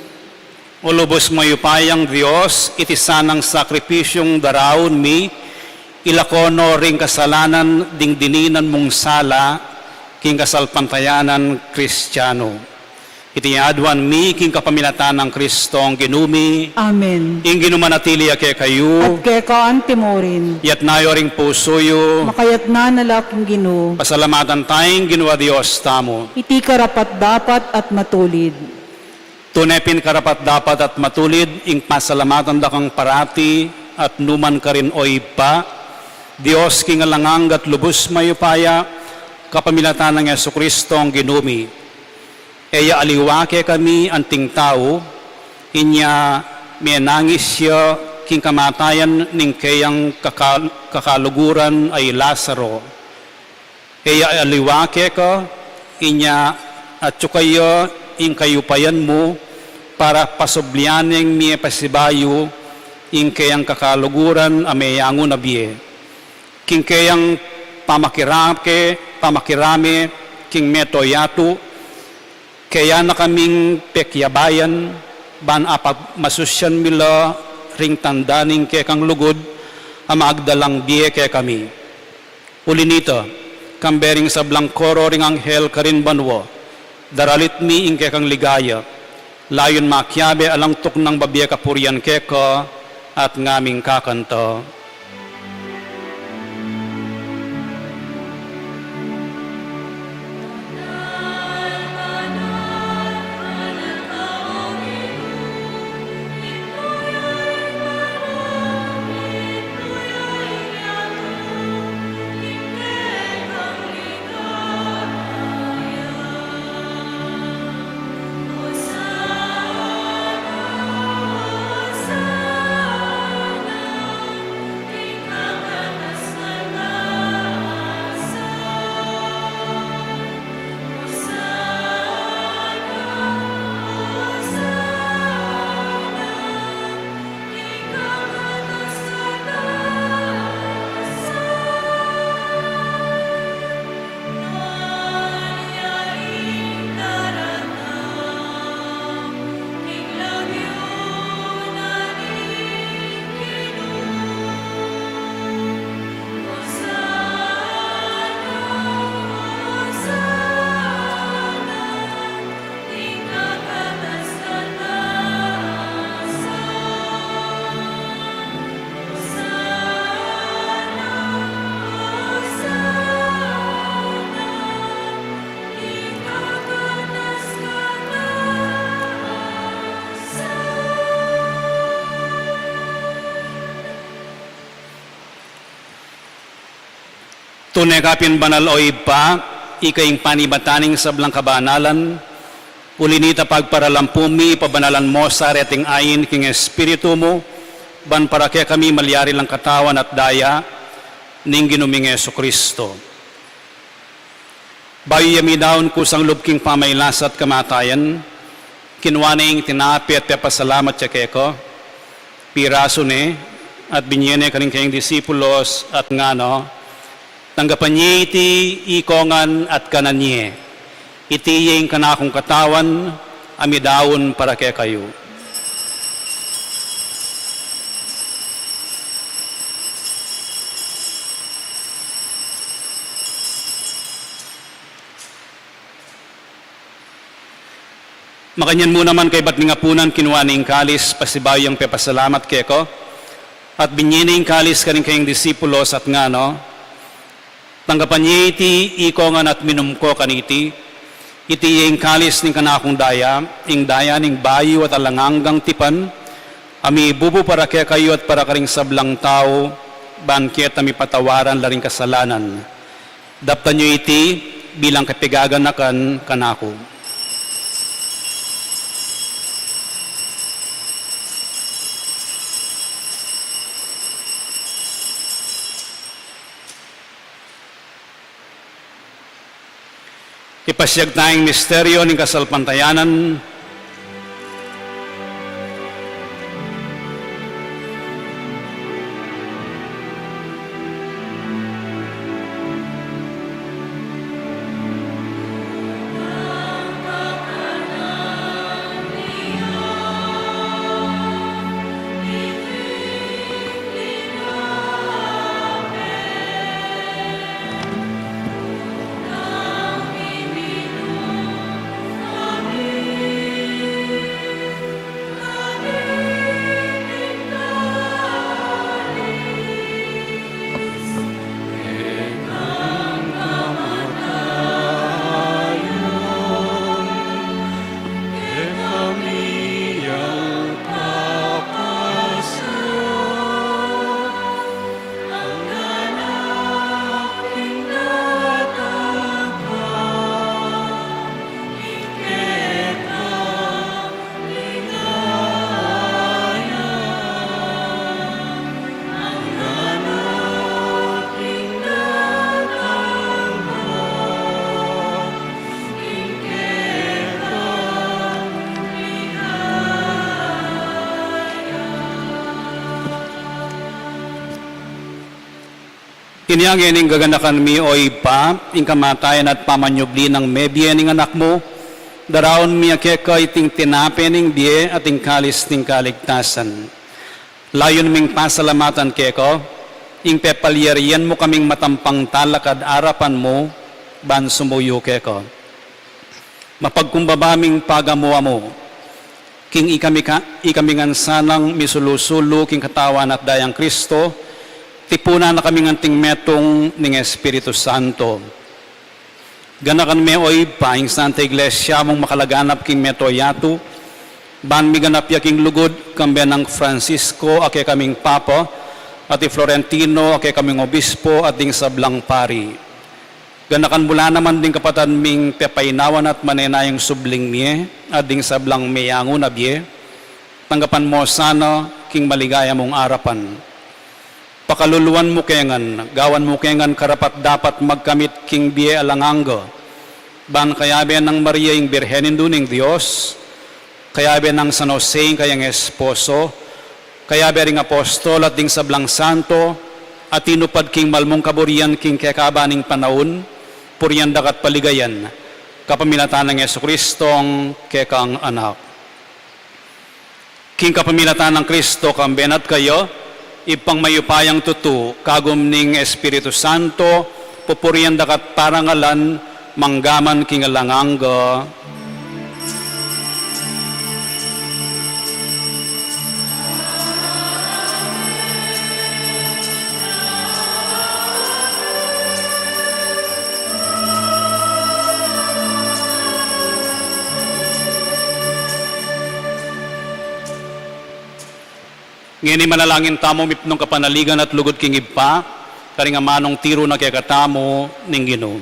O lubus mayupayang Dios, iti sanang sakripisyung daraun mi, ilako no ring kasalanan ding dininan mung sala, king kasalpantayanan Kristiano. Iti aduan mi king kapamilatan nang Kristong Ginu mi. Amen. Ing Ginu manatili ya kekayu. At keka antimurin. Yatna yu ring pusu yu. Makayatna na la king Ginu. Pasalamatan taya ing Ginu a Dios tamu. Iti karapat-dapat at matulid. Tune pin karapat-dapat at matulid ing pasalamatan da kang parati at numan karin, o Ibpa, Dios king alang angga at lubus mayupaya, kapamilatan nang Jesucristong Ginu mi. E ya aliwa kekami anting tau, inya menangis ya king kamatayan ning keyang kakal-, kakaluguran a i Lazaro. E ya aliwa keka, inya atyu kaya ing kayupayan mu para pasublian neng mie pasibayu ing keyang kakaluguran a meyangu na bie. King keyang pamakirake, pamakirame king meto yatu, keya na kaming pekyabayan, ban apagmasusyan mi la ring tanda ning kekang lugud a magdalang bie kekami. Uli nita, kambe ring sablang koro ring anghel karin banua, daralit mi ing kekang ligaya, layun makiabe alang tuknang babie kapurian keka at ngaming kakanta. Tune ka pin banal, o Ibpa, ika ing panibatan ning sablang kabanalan, uli nita pagparalampu mi, pabanalan mo sa reting ain king Espiritu mu, ban para kekami malyari lang katawan at daya ning Ginu ming Jesucristo. Bayu ya midaun kusang lub king pamailas at kamatayan, kinua ne ing tinape at pepasalamat ya keka, pirasu ne, at binie ne karing kayang disipulos, at ngana, tanggapan ye iti ikongan at kanan ye. Iti ya ing kanakung katawan a midaun para kekayu. Makanyan mu naman kaybat ning apunan, kinua ne ing kalis, pasibayu yang pepasalamat keka, at binie ne ing kalis karing kayang disipulos, at ngana, tanggapan ye iti ikongan at minum ko kaniti. Iti ya ing kalis ning kanakung daya, ing daya ning bayu at alang anggang tipan, a mibubu para kekayu at para karing sablang tau, ban keta mipatawaran la ring kasalanan. Daptan yu iti bilang kapaganakan kanaku. Ipasiag taya ing misteryo ning kasalpantayanan. Inya ngening gaganakan mi, o Ibpa, ing kamatayan at pamanyubli nang mebie ning Anak mu, daraun mi keka iting tinape ning bie at ing kalis ning kaligtasan. Layun ming pasalamatan keka ing pepalyarian mu kaming matampang talakad arapan mu ban sumuyu keka. Mapagkumbaba ming pagamu-amu king ikami ka-, ikami ngan sanang misulu-sulu king Katawan at Dayang Kristo, tipunan na kami ngan anting metung ning Espiritu Santo. Ganakan me, o Ibpa, ing Santa Iglesia mung makalaganap king mabilug a yatu, ban miganap ya king lugud, kambe nang Francisco a kekaming Papa, at i Florentino a kekaming Obispo, at ding sablang pari. Ganakan mu la naman ding kapatad ming pepainawan at manenayang subling mie, at ding sablang meyangu na bie, tanggapan mu sana king maligaya mung arapan. Pakaluluan mu ke ngan, gawan mu ke ngan karapat-dapat magkamit king bie alang angga, ban kayabe nang Maria ing Birhen Indu ning Dios, kayabe nang San Jose ing kayang esposo, kayabe ring apostol at ding sablang santo, a tinupad king malmung kaburian king kekaba ning panaun, purian da ka at paligayan, kapamilatan nang Jesucristong kekang Anak. King kapamilatan nang Kristo, kambe na at kaya, Ibpang mayupayang tutu, kagum ning Espiritu Santo, pupurian da ka at parangalan, mangga man king alang angga. Ngeni manalangin tamu mipnung kapanaligan at lugud king Ibpa, karing amanung tiru na kekatamu ning Ginu.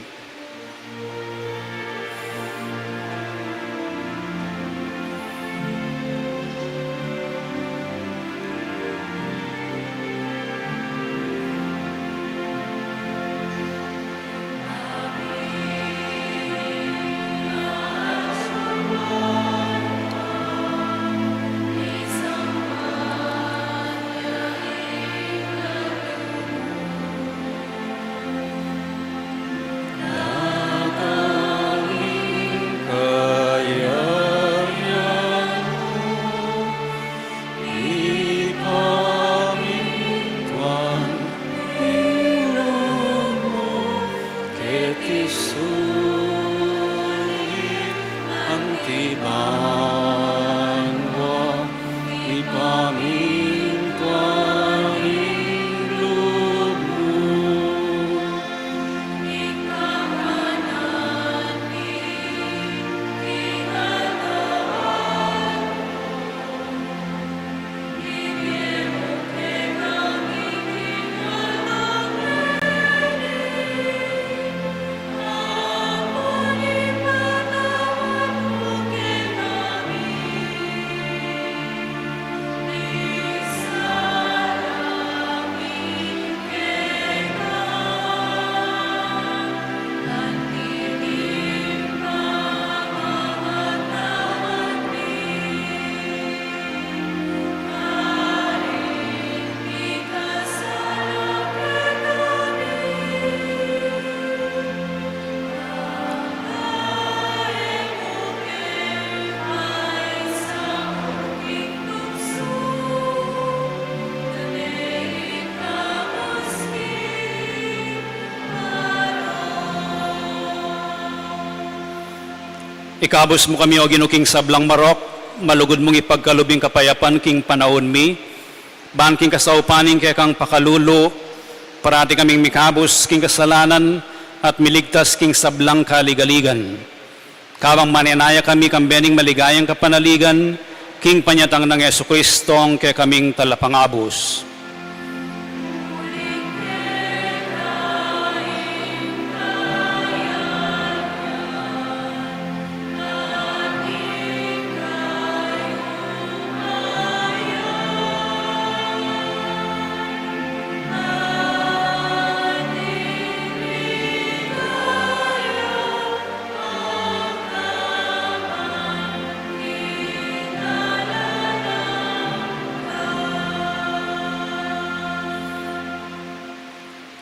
Ipamintuan ing lub mu keti sulip anti banua, ipamintuan ing lub mu. Ikabus mu kami, O Ginu, king sablang marok, malugud mung ipagkalub ing kapayapan king panaun mi, ban king kasaupan ning kekang pakalulu, parati kaming mikabus king kasalanan at miligtas king sablang kaligaligan. Kabang manenaya kami kambe ning maligayang kapanaligan, king panyatang nang Jesucristong kekaming Talapangabus.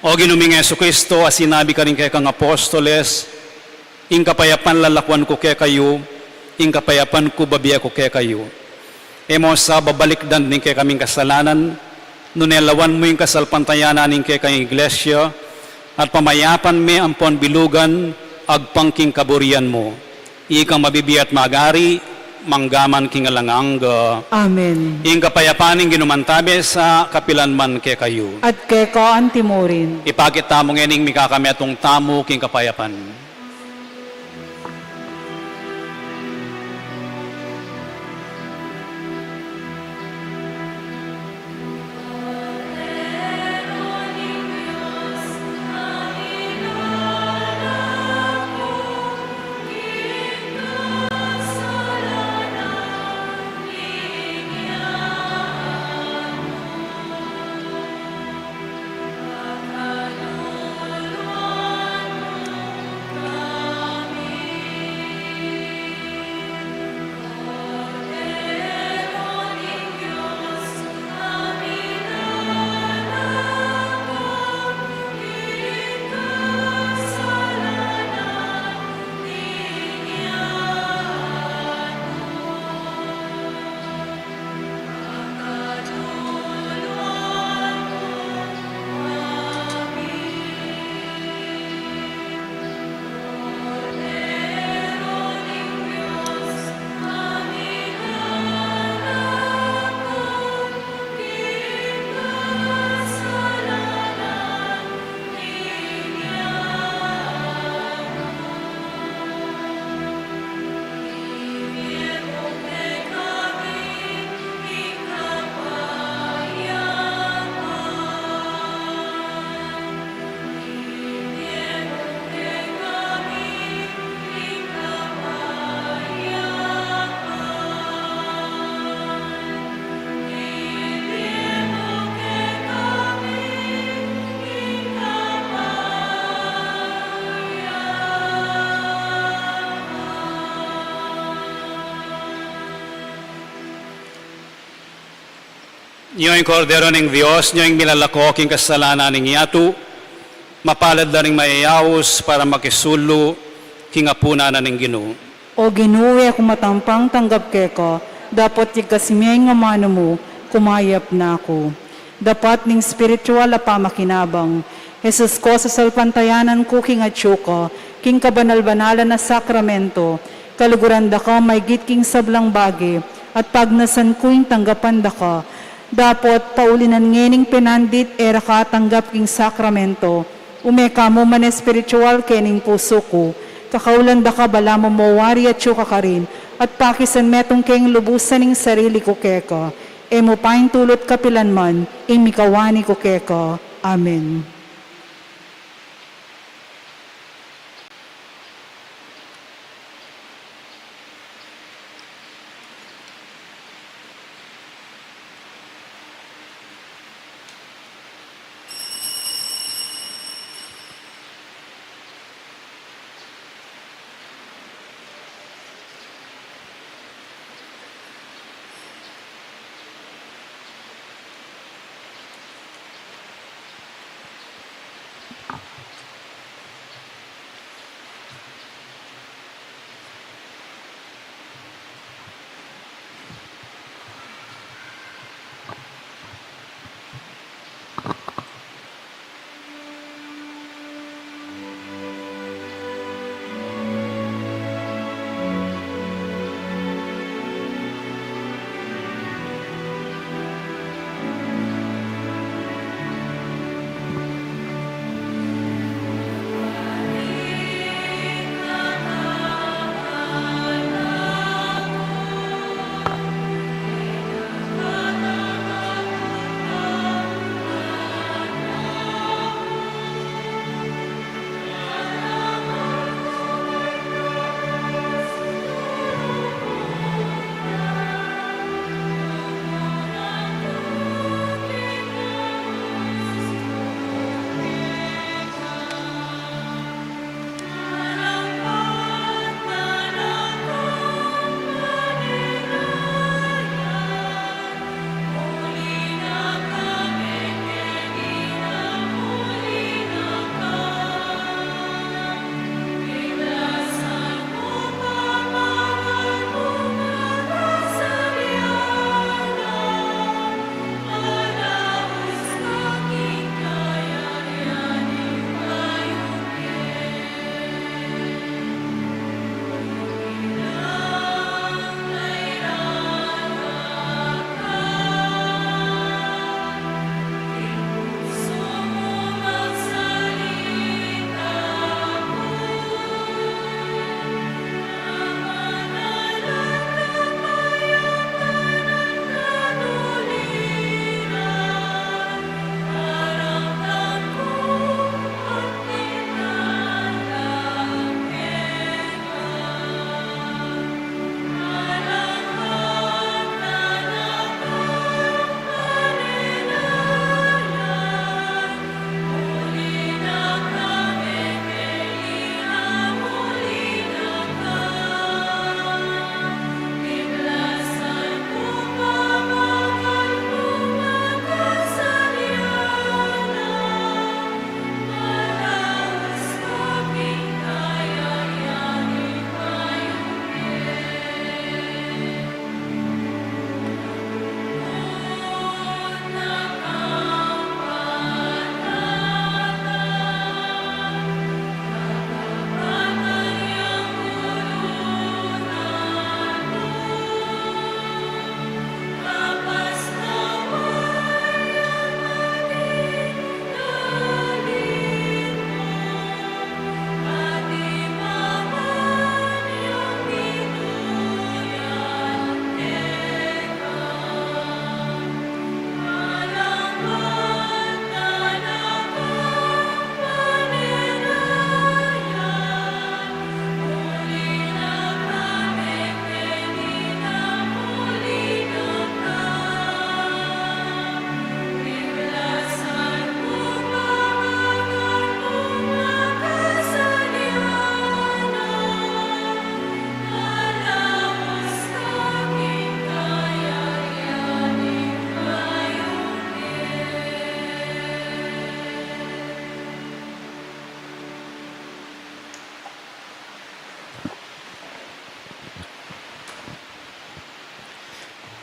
O Ginu ming Jesucristo, a sinabi karing kekang apostoles, ing kapayapan lalakwan ku kekayu, ing kapayapan ku bibie ku kekayu. E mu sa babalikdan ding kekaming kasalanan, nune lawan mu ing kasalpantayanan ning kekang Iglesia, at pamayapan me ampon bilugan agpang king kaburian mu. Ikang mabibie at magari, mangga man king alang angga. Amen. Ing kapayapan ning Ginu mantabe sa kapilan man kekayu. At keka antimurin. Ipakit tamu ngening mikakametung tamu king kapayapan. Nyo ing Kordero ning Dios, nyo ing milalako king kasalanan ning yatu. Mapalad la ring mayayaus para makisulu king apunan na ning Ginu. O Ginu, e ku matampang tanggap keka, dapot yagkas me ing amanu mu, kumayap na ku. Dapat ning espiritual a pamakinabang. Jesus ku, sasalpantayanan ku king atyu ka, king kabanal-banalan a sakramento, kaluguran da ka maigit king sablang bage, at pagnasan ku ing tanggapan da ka. Dapot, paulinan ngening penandit e ra ka atanggap king sakramento, ume ka mu man espiritual kening pusu ku, kakaulan da ka balamu mo wari atyu ka karin, at pakisan metung ke ing lubusan ning sarili ku keka, e mu paintulut kapilan man ing mikawani ku keka. Amen.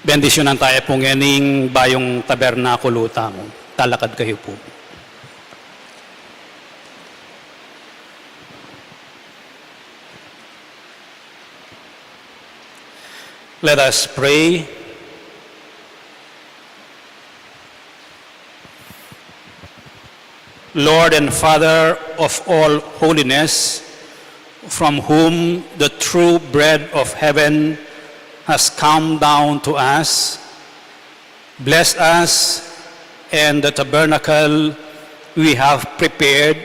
Bendisyunan taya pu ngening bayung tabernakulo tamu. Talakad kayu pu. Let us pray. Lord and Father of all holiness, from whom the true bread of heaven has come down to us, bless us and the tabernacle we have prepared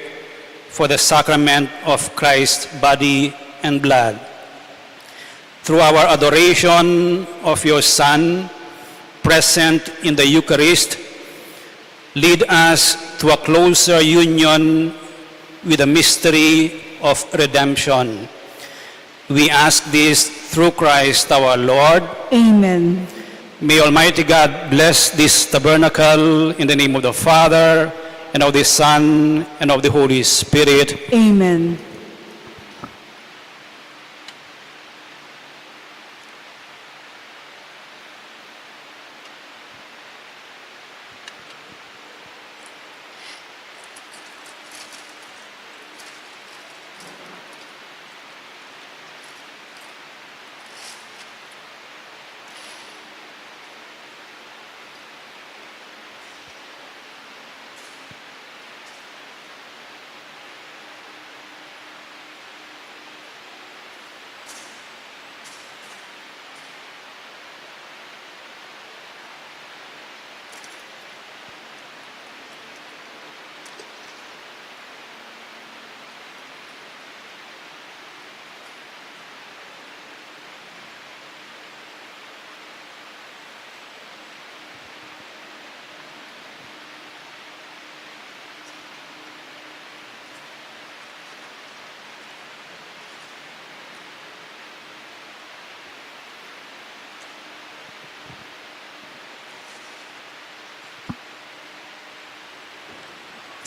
for the sacrament of Christ's body and blood. Through our adoration of your Son, present in the Eucharist, lead us to a closer union with the mystery of redemption. We ask this through Christ our Lord. Amen. May Almighty God bless this tabernacle in the name of the Father, and of the Son, and of the Holy Spirit. Amen.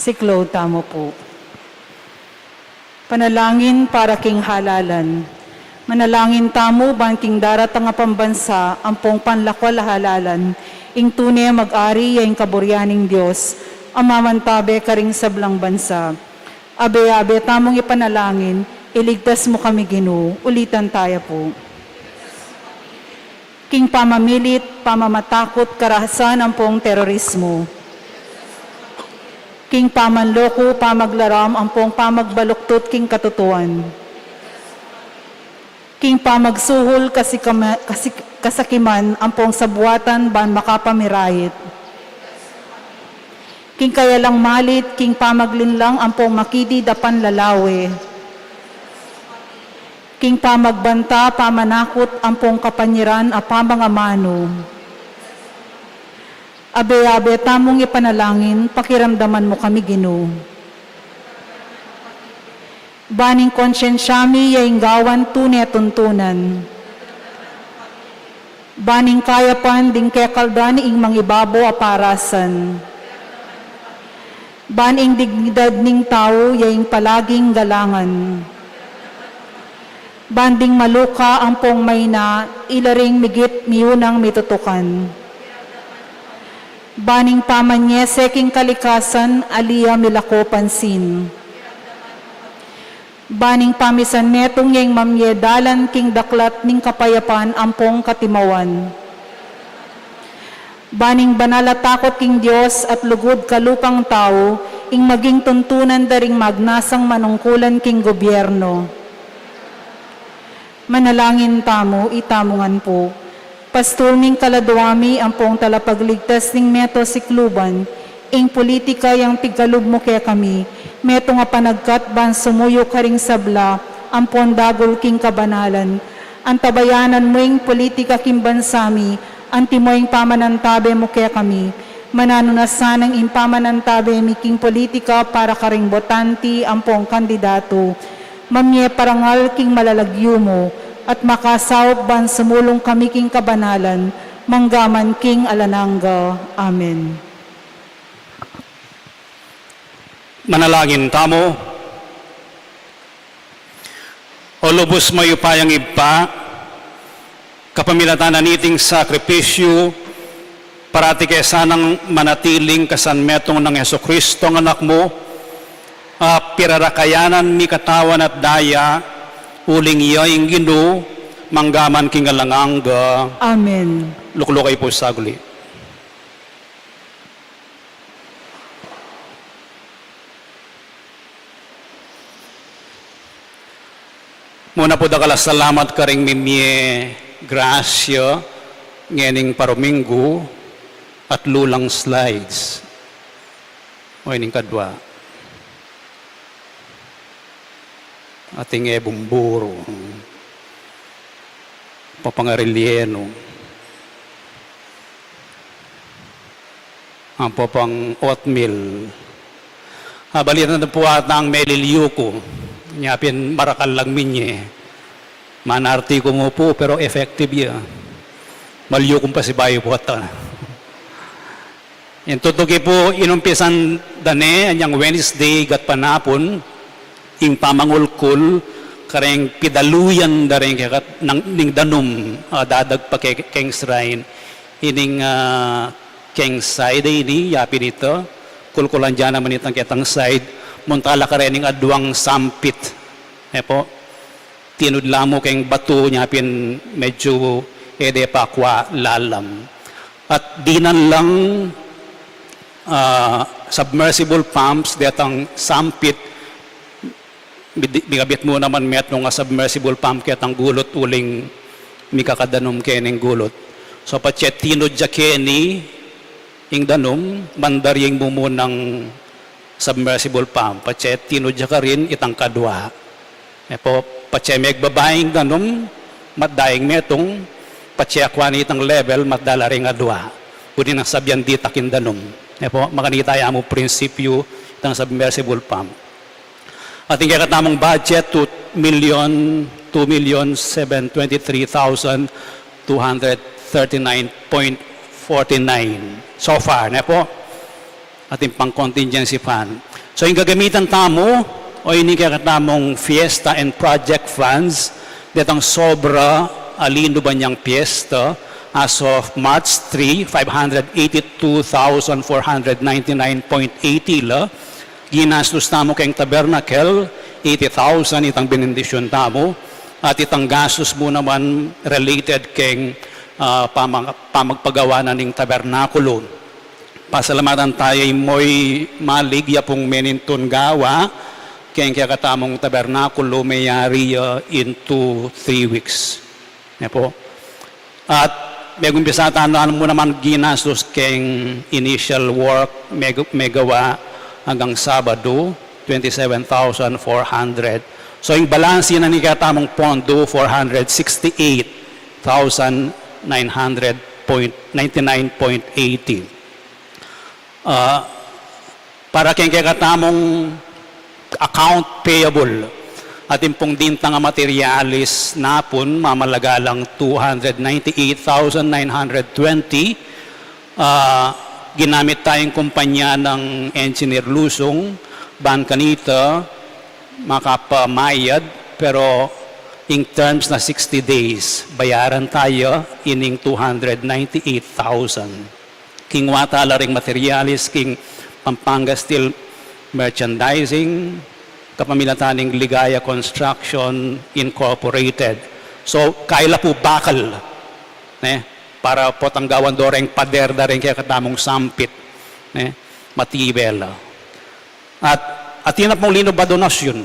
Siklaud tamu pu. Panalangin para king halalan. Manalangin tamu ban king daratang a pambansa ampong panlakwal a halalan, ing tune mag-ari ya ing kaburian ning Dios, a mamantabe karing sablang bansa. Abe-abe tamung ipanalangin, iligtas mu kami, Ginu. Ulitan taya pu. King pamamilit, pamamatakut, karahasan ampong terorismo. King pamanloko, pamaglaram ampong pamagbaluktut king katutuan. King pamagsuhul, kasikama-, kasik-, kasakiman ampong sabuatan ban makapamirayit. King kayalang malit, king pamaglinlang ampong makidid a panlalawe. King pamagbanta, pamanakut ampong kapanyiran a pamangamanu. Abe-abe tamung ipanalangin, pakiramdaman mu kami, Ginu. Ban ing konsyensya mi ya ing gawan tune tuntunan. Ban ing kayapan ding kekaldan ing mangibabo a parasan. Ban ing dignidad ning tau ya ing palaging galangan. Ban ding maluka ampong maina, ila ring migit miunang mitutukan. Ban ing pamanyese king kalikasan, ali ya milako pansin. Ban ing pamisan metung ya ing mamye dalan king daklat ning kapayapan ampong katimawan. Ban ing banal a takut king Dios at lugud kalupang tau, ing maging tuntunan da ring magnasang manungkulan king gobyerno. Manalangin tamu, itamu ngan pu. Pastul ming kaladua mi ampong talapagligtas ning meto sikluban, ing politika yang pigkalub mu kekami, metung a panagkat ban sumuyu karing sabla ampon dagul king kabanalan. Antabayanan mu ing politika king bansa mi, antimo ing pamanantabe mu kekami. Mananu na sanang ing pamanantabe mi king politika para karing botante ampong kandidatu. Mamye parangal king malalagyu mu, at makasaup ban sumulung kami king kabanalan, manggaman king alang angga. Amen. Manalangin tamu. O lubus mayupayang Ibpa, Pamilatan na niting sakripisyu, parati ke sanang manatiling kasanmetung nang Jesucristo a Anak mu, a pirarakayanan mi katawan at daya, uling iya ing Ginu, mangga man king alang angga. Amen. Lukluk kayu pu saglit. Muna pu dakal a salamat karing mimie grasya ngening paruminggu at lulang slides. O ining kadwa. Ating e bumburu. Papangarilienu. Ampo pang oatmeal. Abalitan na pu atang melilyu ku. Nya pin marakal lang minye. Manarti ku mu pu, pero effective ya. Malyu kung pasibayu pu ata. Ing tutuki pu, inumpisan da ne, anyang Wednesday, gatpanapun, ing pamangulkul, kareng pidaluyan da reng kekat, nang, ning danum, a, dadagpa ke, keng shrine. Ining, a, keng side ini, yapin ita, kulkulan da naman itang ketang side, munta la karening adwang sampit. E pu, tinud la mu keng batu, nya pin medyu e de pa kwa lalam. At dinan lang, a, submersible pumps, detang sampit, Mid-, mikabit mu naman metung a submersible pump ketang gulut uling mikakadanum keni ing gulut. So, patse tinud ya keni ing danum, mandar ya ing mumunang submersible pump. Patse tinud ya karin itang kadwa. E pu, patse megbaba ing danum, matda ing metung, patse akwa ne itang level, matda la ring adwa. Pwede nang sabian ditak ing danum. E pu, makanita ya mu prinsipyu itang submersible pump. Atin kekatamung budget, two million, two million seven twenty-three thousand two hundred thirty-nine point forty-nine so far, ne pu? Atin pang contingency fund. So, ing gagamitan tamu, o ini kekatamung fiesta and project funds, detang sobra a linuban yang fiesta, as of March three, five hundred eighty-two thousand four hundred ninety-nine point eighty la, ginastus tamu keng tabernacle, eighty thousand itang benendisyun tamu, at itang gastus mu naman related keng, ah, pamag-, pamagpagawa na ning tabernakulu. Pasalamatan tayu i Moy Malig, ya pung menintun gawa keng kekatamung tabernakulu, meyari ya in two, three weeks. Ne pu. At megumpisa tana mu naman ginastus keng initial work, meg-, megawa anggang Sabadu, twenty-seven thousand four hundred. So, ing balansi na ning kekatamung pondu, four hundred sixty-eight thousand nine hundred point ninety-nine point eighty. Ah, para keng kekatamung account payable, atin pung dintang a materialis napun, mamalaga lang two hundred ninety-eight thousand nine hundred twenty. Ah, ginamit tayung kumpanya nang Engineer Lusung, ban kanita makapamayad, pero in terms na sixty days, bayaran taya ining two hundred ninety-eight thousand. Kingwa tala ring materialis king Pampanga Steel Merchandising, kapamilatan ning Ligaya Construction Incorporated. So, kaila pu bakal, ne? Para potang gawan do reng pader da reng kekatamung sampit, ne? Matibe la. At atin na pung linub a donasyun.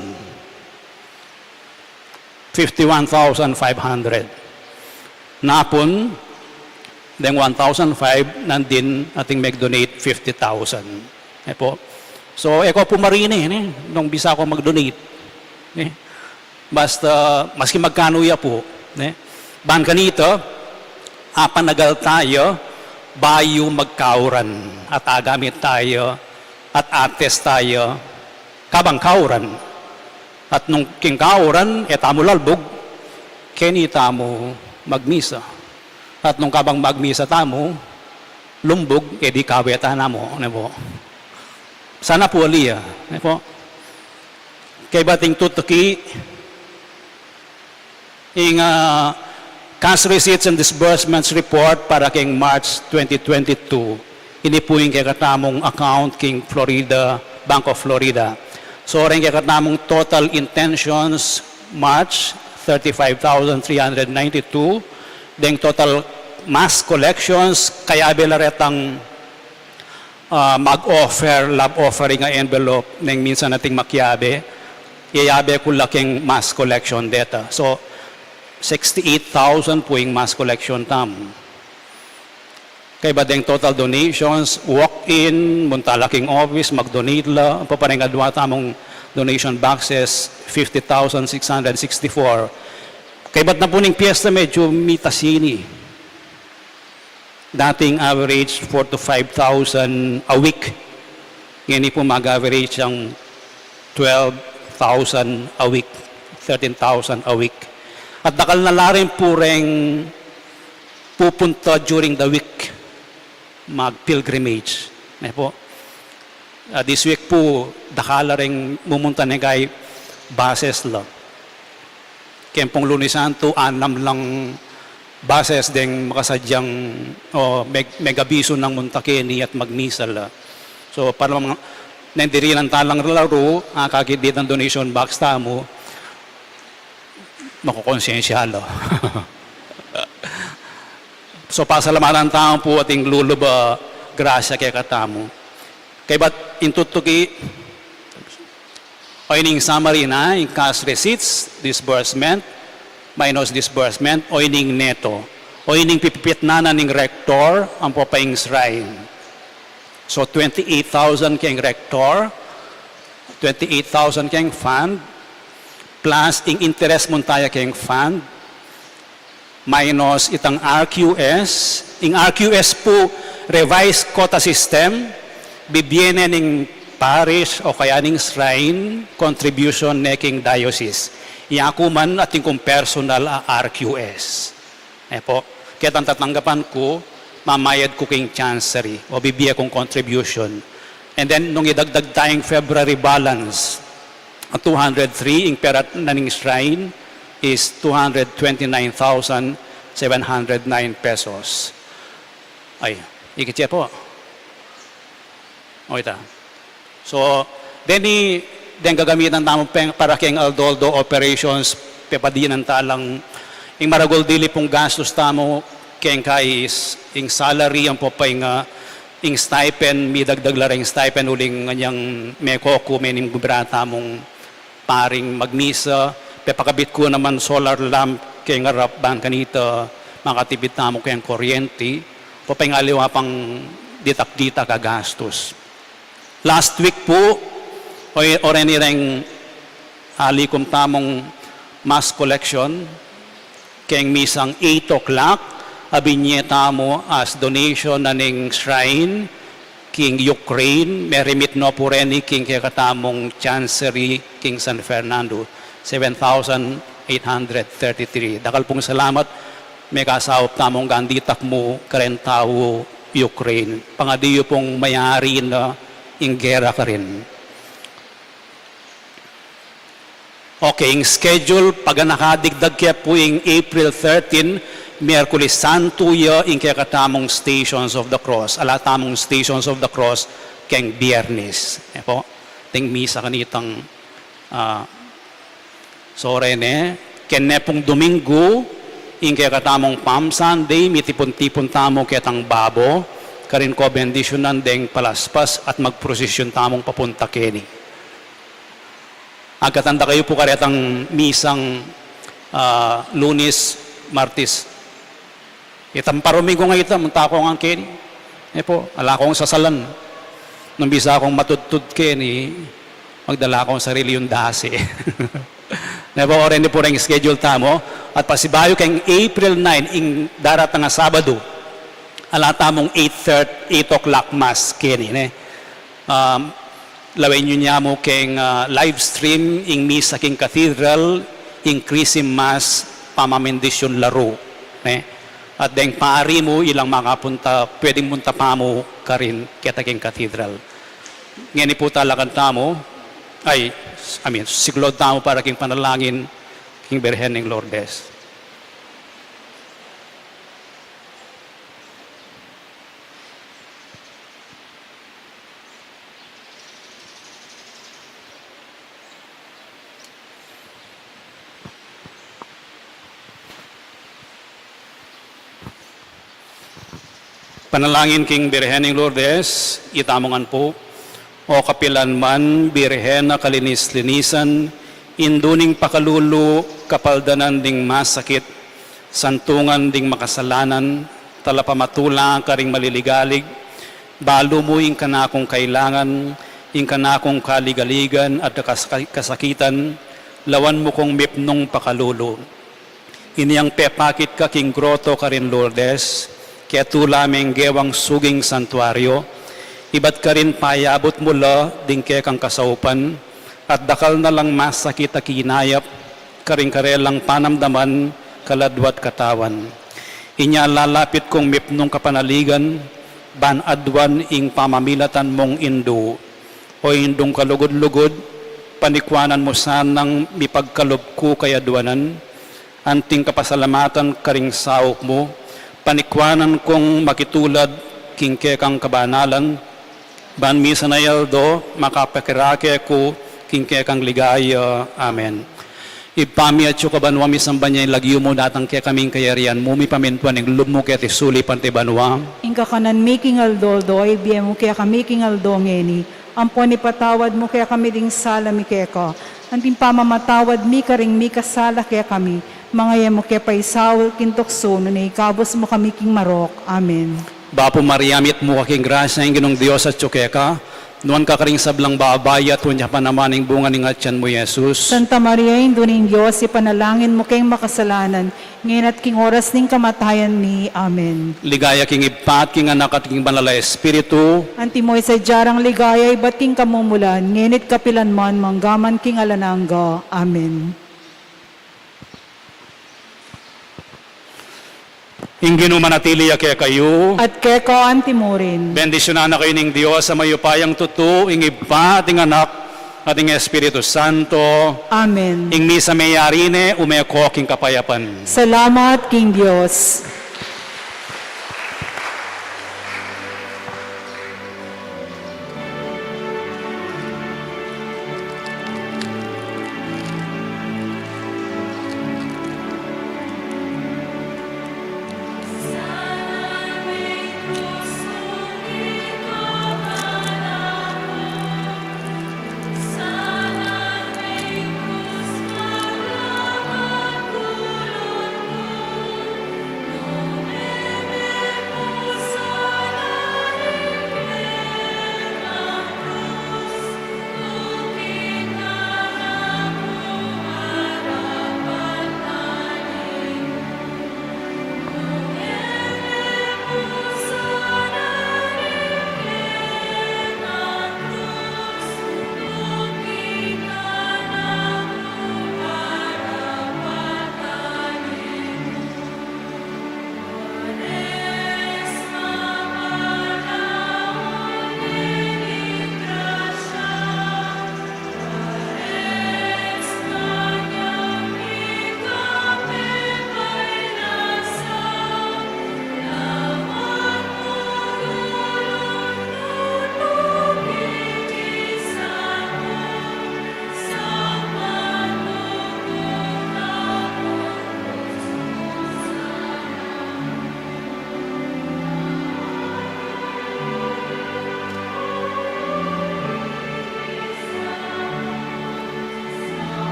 Fifty-one thousand five hundred. Napun, deng one thousand five, nandin ating meg-donate fifty thousand. E pu. So, e ko pu marini, ne? Nung bisa ko mag-donate. Ne? Basta, maski magkanu ya pu, ne? Ban kanita, apanagal taya, bayu magkauran, at agamit taya, at ates taya, kabang kauran. At nung king kauran, e tamu lalbug, keni tamu magmisa. At nung kabang magmisa tamu, lumbug, e di kawe ta namu, ne pu? Sana pu ali ya, ne pu? Kaybat ing tutuki, ing, ah, Cash receipts and disbursements report para keng March twenty twenty-two. Ini pu ing kekatamung account king Florida, Bank of Florida. So, reng kekatamung total intentions, March, thirty-five thousand three hundred ninety-two. Deng total mass collections, kayabe la retang ah, mag-offer, love offering a envelope, neng minsan ating makiabe, iyabe ku la keng mass collection deta. So, sixty-eight thousand pu ing mass collection tamu. Kaybat deng total donations, walk-in, munta la king office, mag-donate la, ampo pa reng adua tamung donation boxes, fifty thousand six hundred sixty-four. Kaybat na pu ning piyesta, medyu mitas ini. Dating average four to five thousand a week. Ngeni pu mag-average yang twelve thousand a week, thirteen thousand a week. At dakal na la rin pu reng pupunta during the week, mag-pilgrimage. Ne pu? Ah, this week pu, dakal la reng mumunta ne kay buses la. Keng pung Lunes Santo, anam lang buses deng makasadyang, o, meg-, megabisu nang munta keni at magmisa la. So, para mang, neng dirinan ta lang laru, akakit ditang donation box tamu, makukonsensya la. So, pasalamatan tamu pu ating lulub a grasya kekatamu. Kaybat ing tutuki, o ining summary na, ing cash receipts, disbursement, minus disbursement, o ining neto, o ining pipitnan na ning rector, ampo pa ing shrine. So, twenty-eight thousand keng rector, twenty-eight thousand keng fund, plus ing interest munta ya keng fund, minus itang R Q S. Ing R Q S pu, revised quota system, bibie ne ning parish o kaya ning shrine contribution ne king diocese. Yaku man atin kung personal a R Q S. E pu, ketang tatanggapan ku, mamayad ku king chancery, o bibie kung contribution. And then, nung idagdag tayang February balance, a two hundred three, ing pera na ning shrine is two hundred twenty-nine thousand seven hundred nine pesos. Ay, ikit ya pu. O, ita. So, deni, deng gagamitan tamu peng, para keng aldo-aldo operations, pepadinan ta lang, ing maragul dili pung gastus tamu, keng kais, ing salary, ampo pa ing, ah, ing stipend, midagdag la reng stipend, uling nganyang mekoku, mening bubra tamung paring magmisa, pepakabit ku naman solar lamp, keng arap ban kanita, makatipid tamu keng kuryenti, ampo pa ing aliwa pang ditak-ditak a gastus. Last week pu, o, o reni reng alikum tamung mass collection, keng misang eight o'clock, a binie tamu as donation na ning shrine, king Ukraine, me-remit no pu reni king kekatamung chancery, king San Fernando, seven thousand eight hundred thirty-three. Dakal pung salamat, mekasaup tamung ganditak mu, karen tau Ukraine. Pangadi yu pung mayari na ing gera karin. Okay, ing schedule, paganaka digdag ke pu ing April thirteen, Miyerkules Santo ya, ing kekatamung Stations of the Cross. Ala tamung Stations of the Cross keng Biyernes. E pu, ating misa kanitang, ah, sore ne, kene pung Domingo, ing kekatamung Palm Sunday, mitipun-tipun tamu ketang babo, karin ko bendisyunan deng palaspas at magprosesyon tamung papunta keni. Agkatan da kayu pu karetang misang, ah, Lunes, Martes. Itang paruminggu nga ita, munta ku ngan keni. E pu, ala kung sasalan. Nung bisa kung matudtud keni, magdala kung sarili yung dasi. Ne pu, o reni pu reng schedule tamu. At pasibayu keng April nine, ing daratang a Sabado, ala tamung eight thirty, eight o'clock mass keni, ne? Um, lawen yu ne mu keng, ah, live stream ing misa king cathedral, ing Chrism Mass, pamamendisyun laru, ne? At deng pari mu, ilang makapunta, pwedeng munta pa mu karin keta king cathedral. Ngeni pu talakan tamu, ay, I mean, siklaud tamu para king panalangin king Birhen ning Lourdes. Panalangin king Birhen ning Lourdes, itamu ngan pu. O kapilan man, Birhen a kalinis-linisan, indu ning pakalulu, kapaldanan ding masakit, santungan ding makasalanan, talapamatula karing maliligalig, balu mu ing kanakung kailangan, ing kanakung kaligaligan at kasak-, kasakitan, lawan mu kung mipnung pakalulu. Inyang pepakit ka king groto karin Lourdes, ketula meng gewang suging santuario, ibat karin payabut mu la ding kekang kasaupan, at dakal na lang masakit a kinayap, karing karelang panamdaman, kaladwa't katawan. Inya lalapit kung mipnung kapanaligan, ban aduan ing pamamilatan mung indu. O indung kalugud-lugud, panikwanan mu sanang mipagkalub ku kay aduanan, anting kapasalamatan karing saup mu, panikwanan kung makitulad king kekang kabanalan, ban misan a aldo makapakirake ku king kekang ligaya. Amen. Ibpa mi atsu ka banua, misamban ya ing lagyu mu, datang kekami ing kayarian mu, mipamintuan ing lub mu keti sulip anti banua. Ing kakanan mi king aldo-aldo ibie mu kekami king aldo ngeni, ampon ipatawad mu kekami ding sala mi keka, anting pamamatawad mi karing mikasala kekami, manga e mu ke paisaul king tuksu, nune ikabus mu kami king marok. Amen. Bapu Maria, mitmu ka king grasya, ing Ginung Dios atsu keka, nuan ka karing sablang babai, at nuan ya pa naman ing bunga ning atian mu, Jesus. Santa Maria, Indu ning Dios, ipanalangin mu keng makasalanan, ngeni at king oras ning kamatayan mi. Amen. Ligaya king Ibpa, at king Anak, at king Banal a Espiritu. Antimo ing sadya rang ligaya ibat king kamumulan, ngeni at kapilan man, mangga man king alang angga. Amen. Ing Ginu manatili ya kekayu. At keka antimurin. Bendisyunan na kayu ning Dios a mayupayang tutu, ing Ibpa, at ing Anak, at ing Espiritu Santo. Amen. Ing misa meyari ne, ume ko king kapayapan. Salamat king Dios.